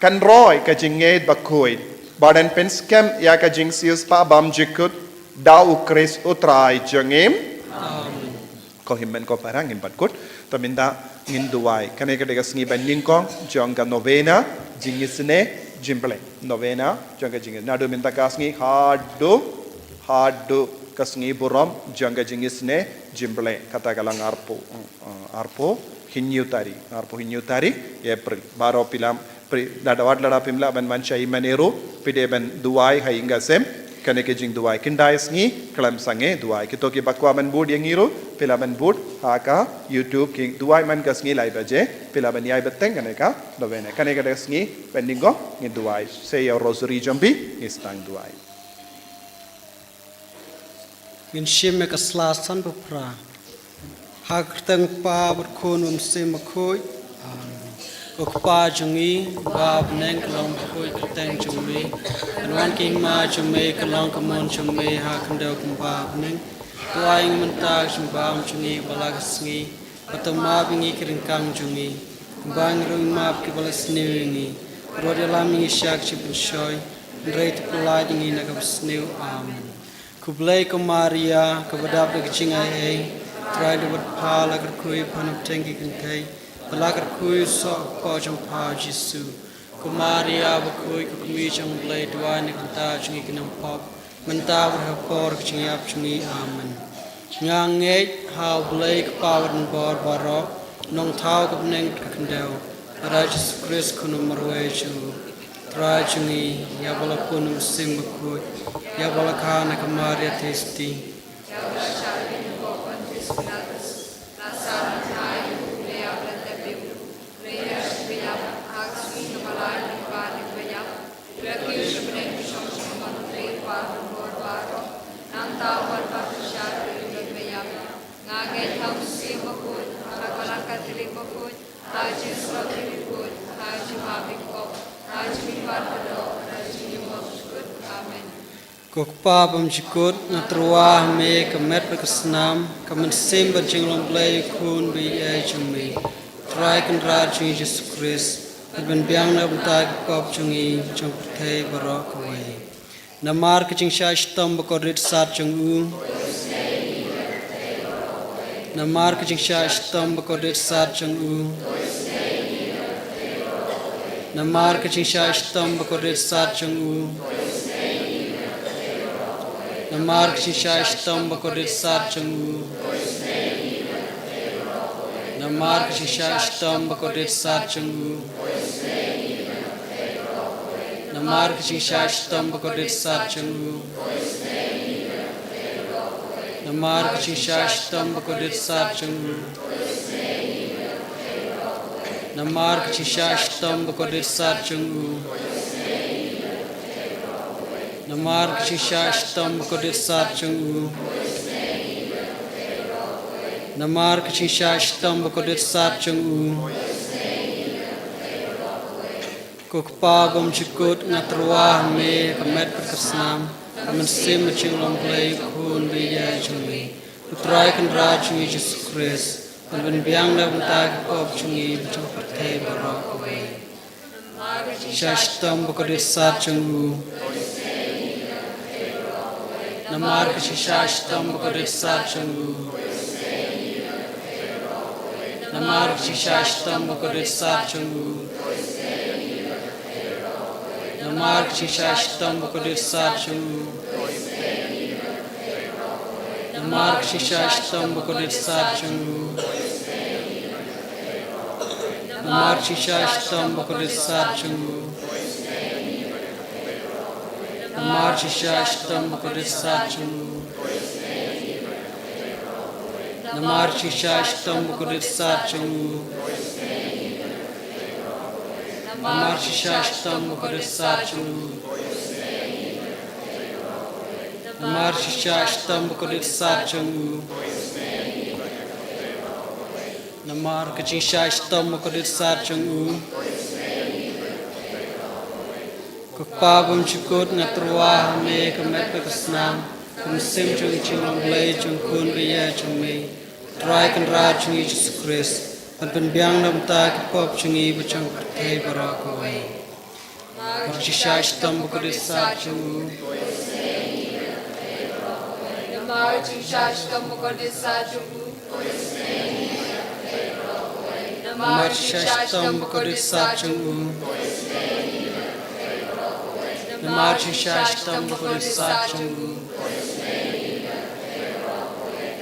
kan roi ka jingngeit bakhuid, bad yn pynskhem ïa ka jingsiewspah bymjukut, da u Khrist u Trai jong ngi. Amen. Ko hynmen ko para, ngin bat kut. To mynta ngin duwai. Kane ka dei ka sngi ba nyngkong jong ka novena jingisynei jingpyllait. Novena jong ka jingisynei. Naduh mynta ka sngi haduh, haduh ka sngi burom jong ka jingisynei jingpyllait. Kata ka long arphew, uh, arphew hynñiew tarik. Arphew hynñiew tarik April. Baroh phi la Pri-, lada wat lada phim lah ban wan sha i mane ruh, phi dei ban duwai ha i ïing ha sem, kane ka jingduwai. Khyndai sngi khlem sangeh duwai. Kito kiba kwah ban bud ïa ngi ruh, phi lah ban bud ha ka YouTube, ki duwai man ka sngi lai baje, phi lah ban ïai bteng kane ka novena. Kane ka dei ka sngi ba nyngkong ngin duwai. Sei ïa u rosary jong phi, ngin sdang duwai. Ngin shim ïa ka sla san phew phra. Ha ka kyrteng u Kpa bad u Khun bad u Mynsiem Bakhuid. Amen. Ko Kpa jong ngi, ba ha bneng, kan long bakhuid ka kyrteng jong me. Kan wan ka hima jong me, kan long ka mon jong me ha ka khyndew kumba ha bneng. To ai ngi mynta ka jingbam jong ngi ba la ka sngi. Bad to map ïa ngi ki ryngkang jong ngi, kumba ngi ruh ngi map ïa kiba la sniew ïa ngi. Bad wat ïalam ïa ngi sha ka jingpynshoi, hynrei to pyllait ïa ngi na kaba sniew. Amen. Khublei ko Maria, kaba dap da ka jingaiei, u Trai u dei bad pha, la kyrkhu ïa pha na pdeng ki kynthei, bad la kyrkhu ïa u soh hapoh jong pha u Jisu. Ko Maria bakhuid, ko kmie jong u Blei, duwai na ka bynta jong ngi ki nongpop, mynta bad ha ka por ka jingïap jong ngi. Amen. Nga ngeit ha u Blei Kpa uba don bor baroh, u nongthaw ka bneng bad ka khyndew, bad ha u Jisu Khrist u khun marwei jong u, u Trai jong ngi, ïa ba la pun u Mynsiem Bakhuid, ïa ba la kha na ka Maria Theisotti. Nga ngeit ha u Mynsiem Bakhuid, ha ka Balang Katholik bakhuid, ha ka jingïasyllok ki bakhuid, ha ka jingmap ki kpoh, ha ka jingmihpat baroh, ha ka jingim bymjukut. Amen. Ko Kpa bymjukut, nga tyrwa ha me ka met bad ka snam, ka mynsiem bad jinglong Blei u Khun baieit jong me, u Trai Kynrad jong ngi Jisu Khrist, bad ban biang na ka bynta ki pop jong ngi, jong ka pyrthei baroh kawei. Namar ka jingshah shitom bakordit sat jong u. Namar ka jingshah shitom bakordit sat jong u. Namar ka jingshah shitom bakordit sat jong u. Namar ka jingshah shitom bakordit sat jong u. Namar ka jingshah shitom bakordit sat jong u. Namar ka jingshah shitom bakordit sat jong u. Namar ka jingshah shitom bakordit sat jong u. Namar ka jingshah shitom bakordit sat jong u. Namar ka jingshah shitom bakordit sat jong u. Namar ka jingshah shitom bakordit sat jong u. Ko Kpa bymjukut, nga tyrwa ha me ka met bad ka snam, ka mynsiem bad jinglong Blei u Khun baieit jong me, u Trai Kynrad jong ngi Jisu Khrist, bad ban biang na ka bynta ki pop jong ngi bad jong ka pyrthei baroh kawei. Shah shitom bakordit sat jong u. Namar ka jingshisha shitom bakordit sat jong u. Namar ka jingshisha shitom bakordit sat jong u. Namar ka jingshisha shitom bakordit sat jong u. Namar ka jingshisha shitom bakordit sat jong u. Namar ka jingshisha shitom bakordit sat jong u. Namar ka jingshisha shitom bakordit sat jong u. Namar ka jingshisha shitom bakordit sat jong u. Namar ka jingshisha shitom bakordit sat jong u. Namar ka jingshisha shitom bakordit sat jong u. Namar ka jingshisha shitom bakordit sat jong u. Ko Kpa bymjukut, nga tyrwa ha me ka met bad ka snam, ka mynsiem jong ka jinglong Blei jong u Khun baïeit jong me, Trai Kynrad jong ngi Jisu Khrist, ban pynbiang na ka bynta ki pop jong ngi bad jong ka pyrthei baroh kawei. Namar ka jingshisha shitom bakordit sat jong u. Namar ka jingshisha shitom bakordit sat jong u. Namar ka jingshisha shitom bakordit sat jong u. Namar ka jingshisha shitom bakordit sat jong u.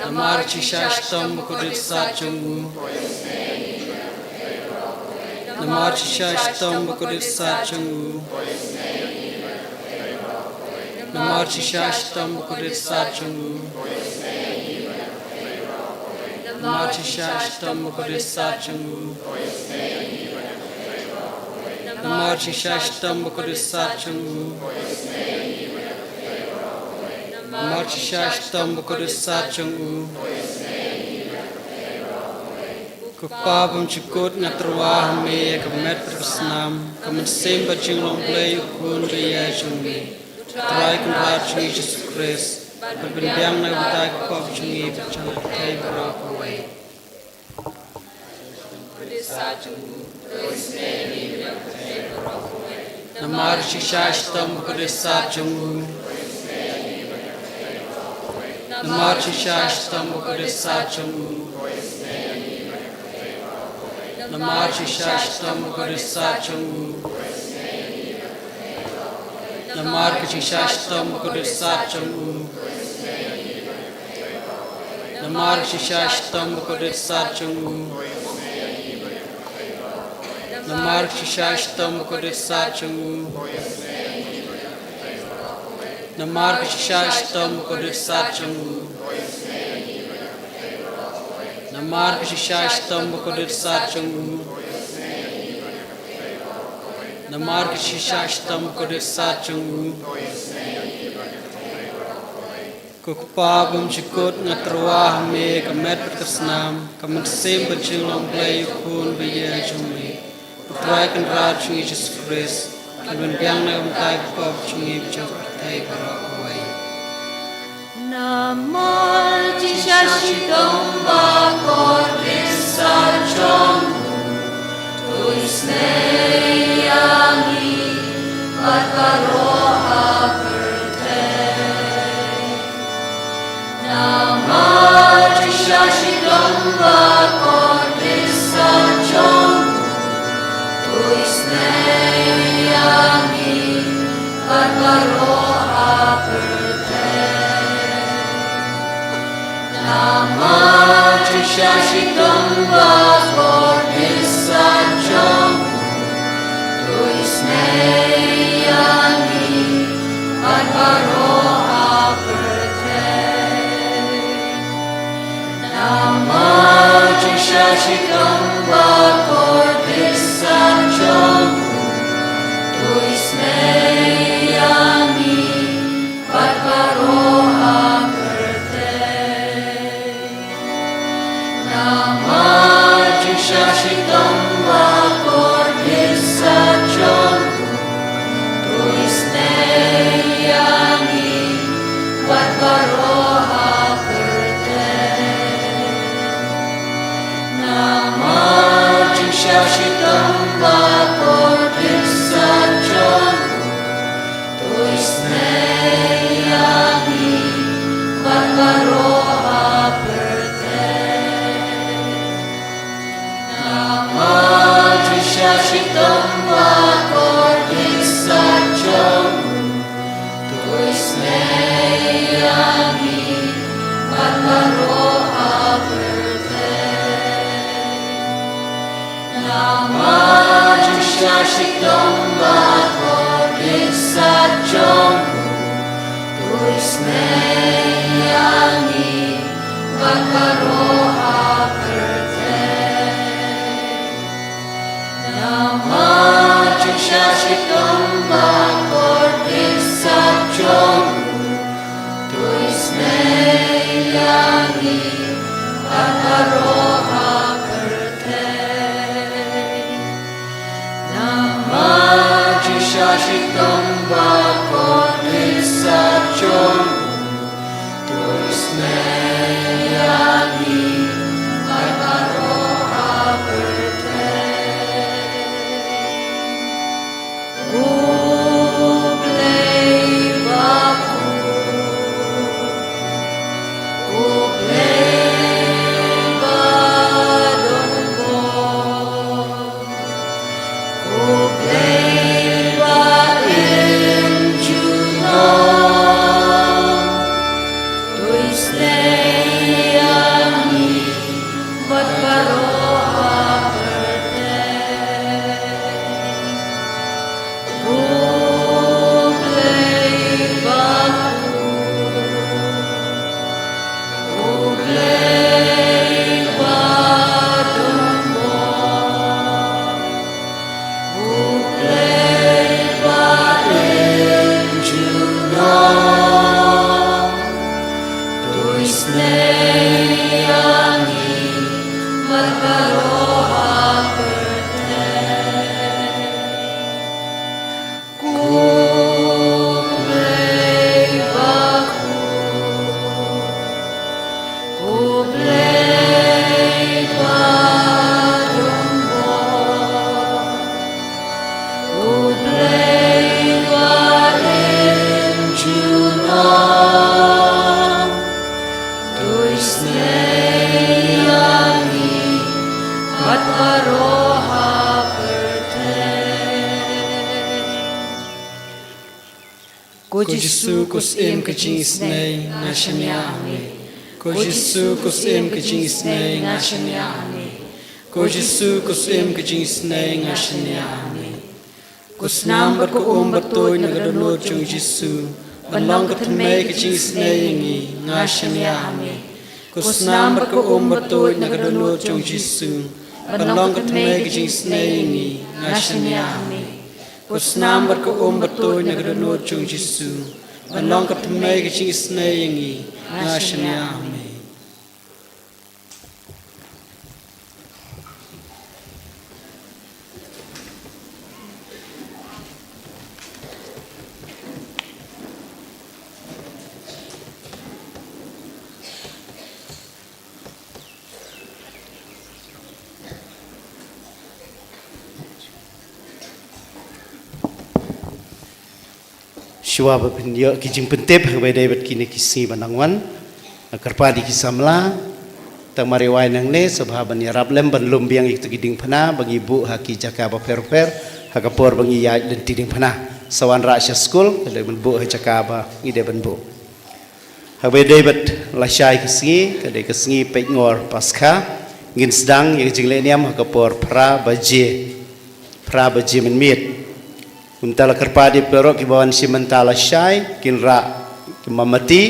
Namar ka jingshisha shitom bakordit sat jong u. Namar ka jingshisha shitom bakordit sat jong u. Namar ka jingshisha shitom bakordit sat jong u. Namar ka jingshisha shitom bakordit sat jong u. Namar ka jingshisha shitom bakordit sat jong u. Namar ka jingshisha shitom bakordit sat jong u. Ko Kpa bymjukut, nga tyrwa ha me ka met bad ka snam, ka mynsiem bad jinglong Blei u Khun baïeit jong me, Trai Kynrad jong ngi Jisu Khrist, ban pynbiang na ka bynta ki pop jong ngi bad jong ka pyrthei baroh kawei. Namar ka jingshisha shitom bakordit sat jong u. Namar ka jingshisha shitom bakordit sat jong u. Namar ka jingshisha shitom bakordit sat jong u. Namar ka jingshisha shitom bakordit sat jong u. Namar ka jingshisha shitom bakordit sat jong u. Namar ka jingshisha shitom bakordit sat jong u. Namar ka jingshisha shitom bakordit sat jong u. Namar ka jingshisha shitom bakordit sat jong u. Namar ka jingshisha shitom bakordit sat jong u. Ko Kpa bymjukut, nga tyrwa ha me ka met bad ka snam, ka mynsiem bad jinglong Blei u Khun baïeit jong me, u Trai Kynrad jong ngi Jisu Khrist, ban pynbiang na ka bynta ki pop jong ngi bad jong ka pyrthei baroh kawei. Namar ka jingshisha shitom bakordit sat jong u, u isynei ïa ngi bad baroh ha pyrthei. Namar ka jingshisha shitom bakordit sat jong u, u isynei ïa ngi bad baroh ha pyrthei. Namar ka jingshisha shitom bakordit sat jong u, u isynei ïa ngi bad baroh ha pyrthei. Namar ka jingshisha shitom bakordit sat jong u, u isynei ïa ngi bad baroh ha pyrthei. Namar ka jingshisha shitom bakordit sat jong u, u isynei ïa ngi bad baroh ha pyrthei. Namar ka Shitom bakordit sa jong u, to isynei ïa ngi bad baroh ha pyrthei. Namar jingshisha shitom bakordit sa jong u, to isynei ïa ngi bad baroh ha pyrthei. Namar jingshisha shitom bakordit sa jong u, to isynei ïa ngi bad baroh ha pyrthei. Ko Blei bakhuid, ko Blei badonbor, ko Blei ba im junom, to isynei ïa ngi bad baroh ha pyrthei. Ko Blei bakhuid, ko Blei badonbor, ko Blei ba im junom, to isynei ïa ngi bad baroh ha pyrthei. Ko Blei bakhuid, ko Blei badonbor, ko Blei ba im junom, to isynei ïa ngi bad baroh ha pyrthei. Ko Jisu, ko Syiem ka jingisynei, nga shaniah ha me. Ko Jisu, ko Syiem ka jingisynei, nga shaniah ha me. Ko Jisu, ko Syiem ka jingisynei, nga shaniah ha me. Ko snam bad ka um ba tuid na ka dohnud jong u Jisu, ban long ka thymmei ka jingisynei ïa ngi, nga shaniah ha me. Ko snam bad ka um ba tuid na ka dohnud jong u Jisu, ban long ka thymmei ka jingisynei ïa ngi, nga shaniah ha me. Ko snam bad ka um ba tuid na ka dohnud jong u Jisu, ban long ka thymmei ka jingisynei ïa ngi, nga shaniah ha me. Shuwa ba phin ïoh ki jingpyntip, haba ïadei bad kine ki sngi ba nang wan, nga kyrpad ïa ki samla, tang mar ïa wai nangne, sngewbha ban ïarap lem ban lum biang ïa kito ki diengphna ba ngi buh ha ki jaka bapher bapher ha ka por ba ngi ïaid lynti diengphna. Sa wanrah sha skul, ka dei ban buh ha jaka ba ngi dei ban buh. Haba ïadei bad lashai ka sngi, ka dei ka sngi peitngor Paskha, ngin sdang ïa ka jingleh niam ha ka por phra baje, phra baje mynmiet. Kumta la kyrpad ïa phi baroh kiba wan shim bynta lashai, kin rah ki mombati,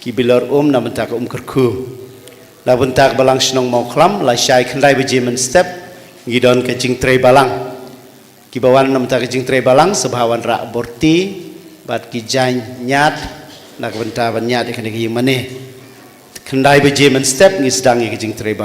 ki bilor um na bynta ka um kyrkhu. Na bynta ka Balang Shnong Mawkhlam, lashai khyndai baje mynstep, ngi don ka jingtrei balang. Kiba wan na bynta ka jingtrei balang, sngewbha wanrah borti bad ki jaiñ ñiad na ka bynta ban ñiad ïa kane ka ïingmane. Khyndai baje mynstep ngi sdang ïa ka jingtrei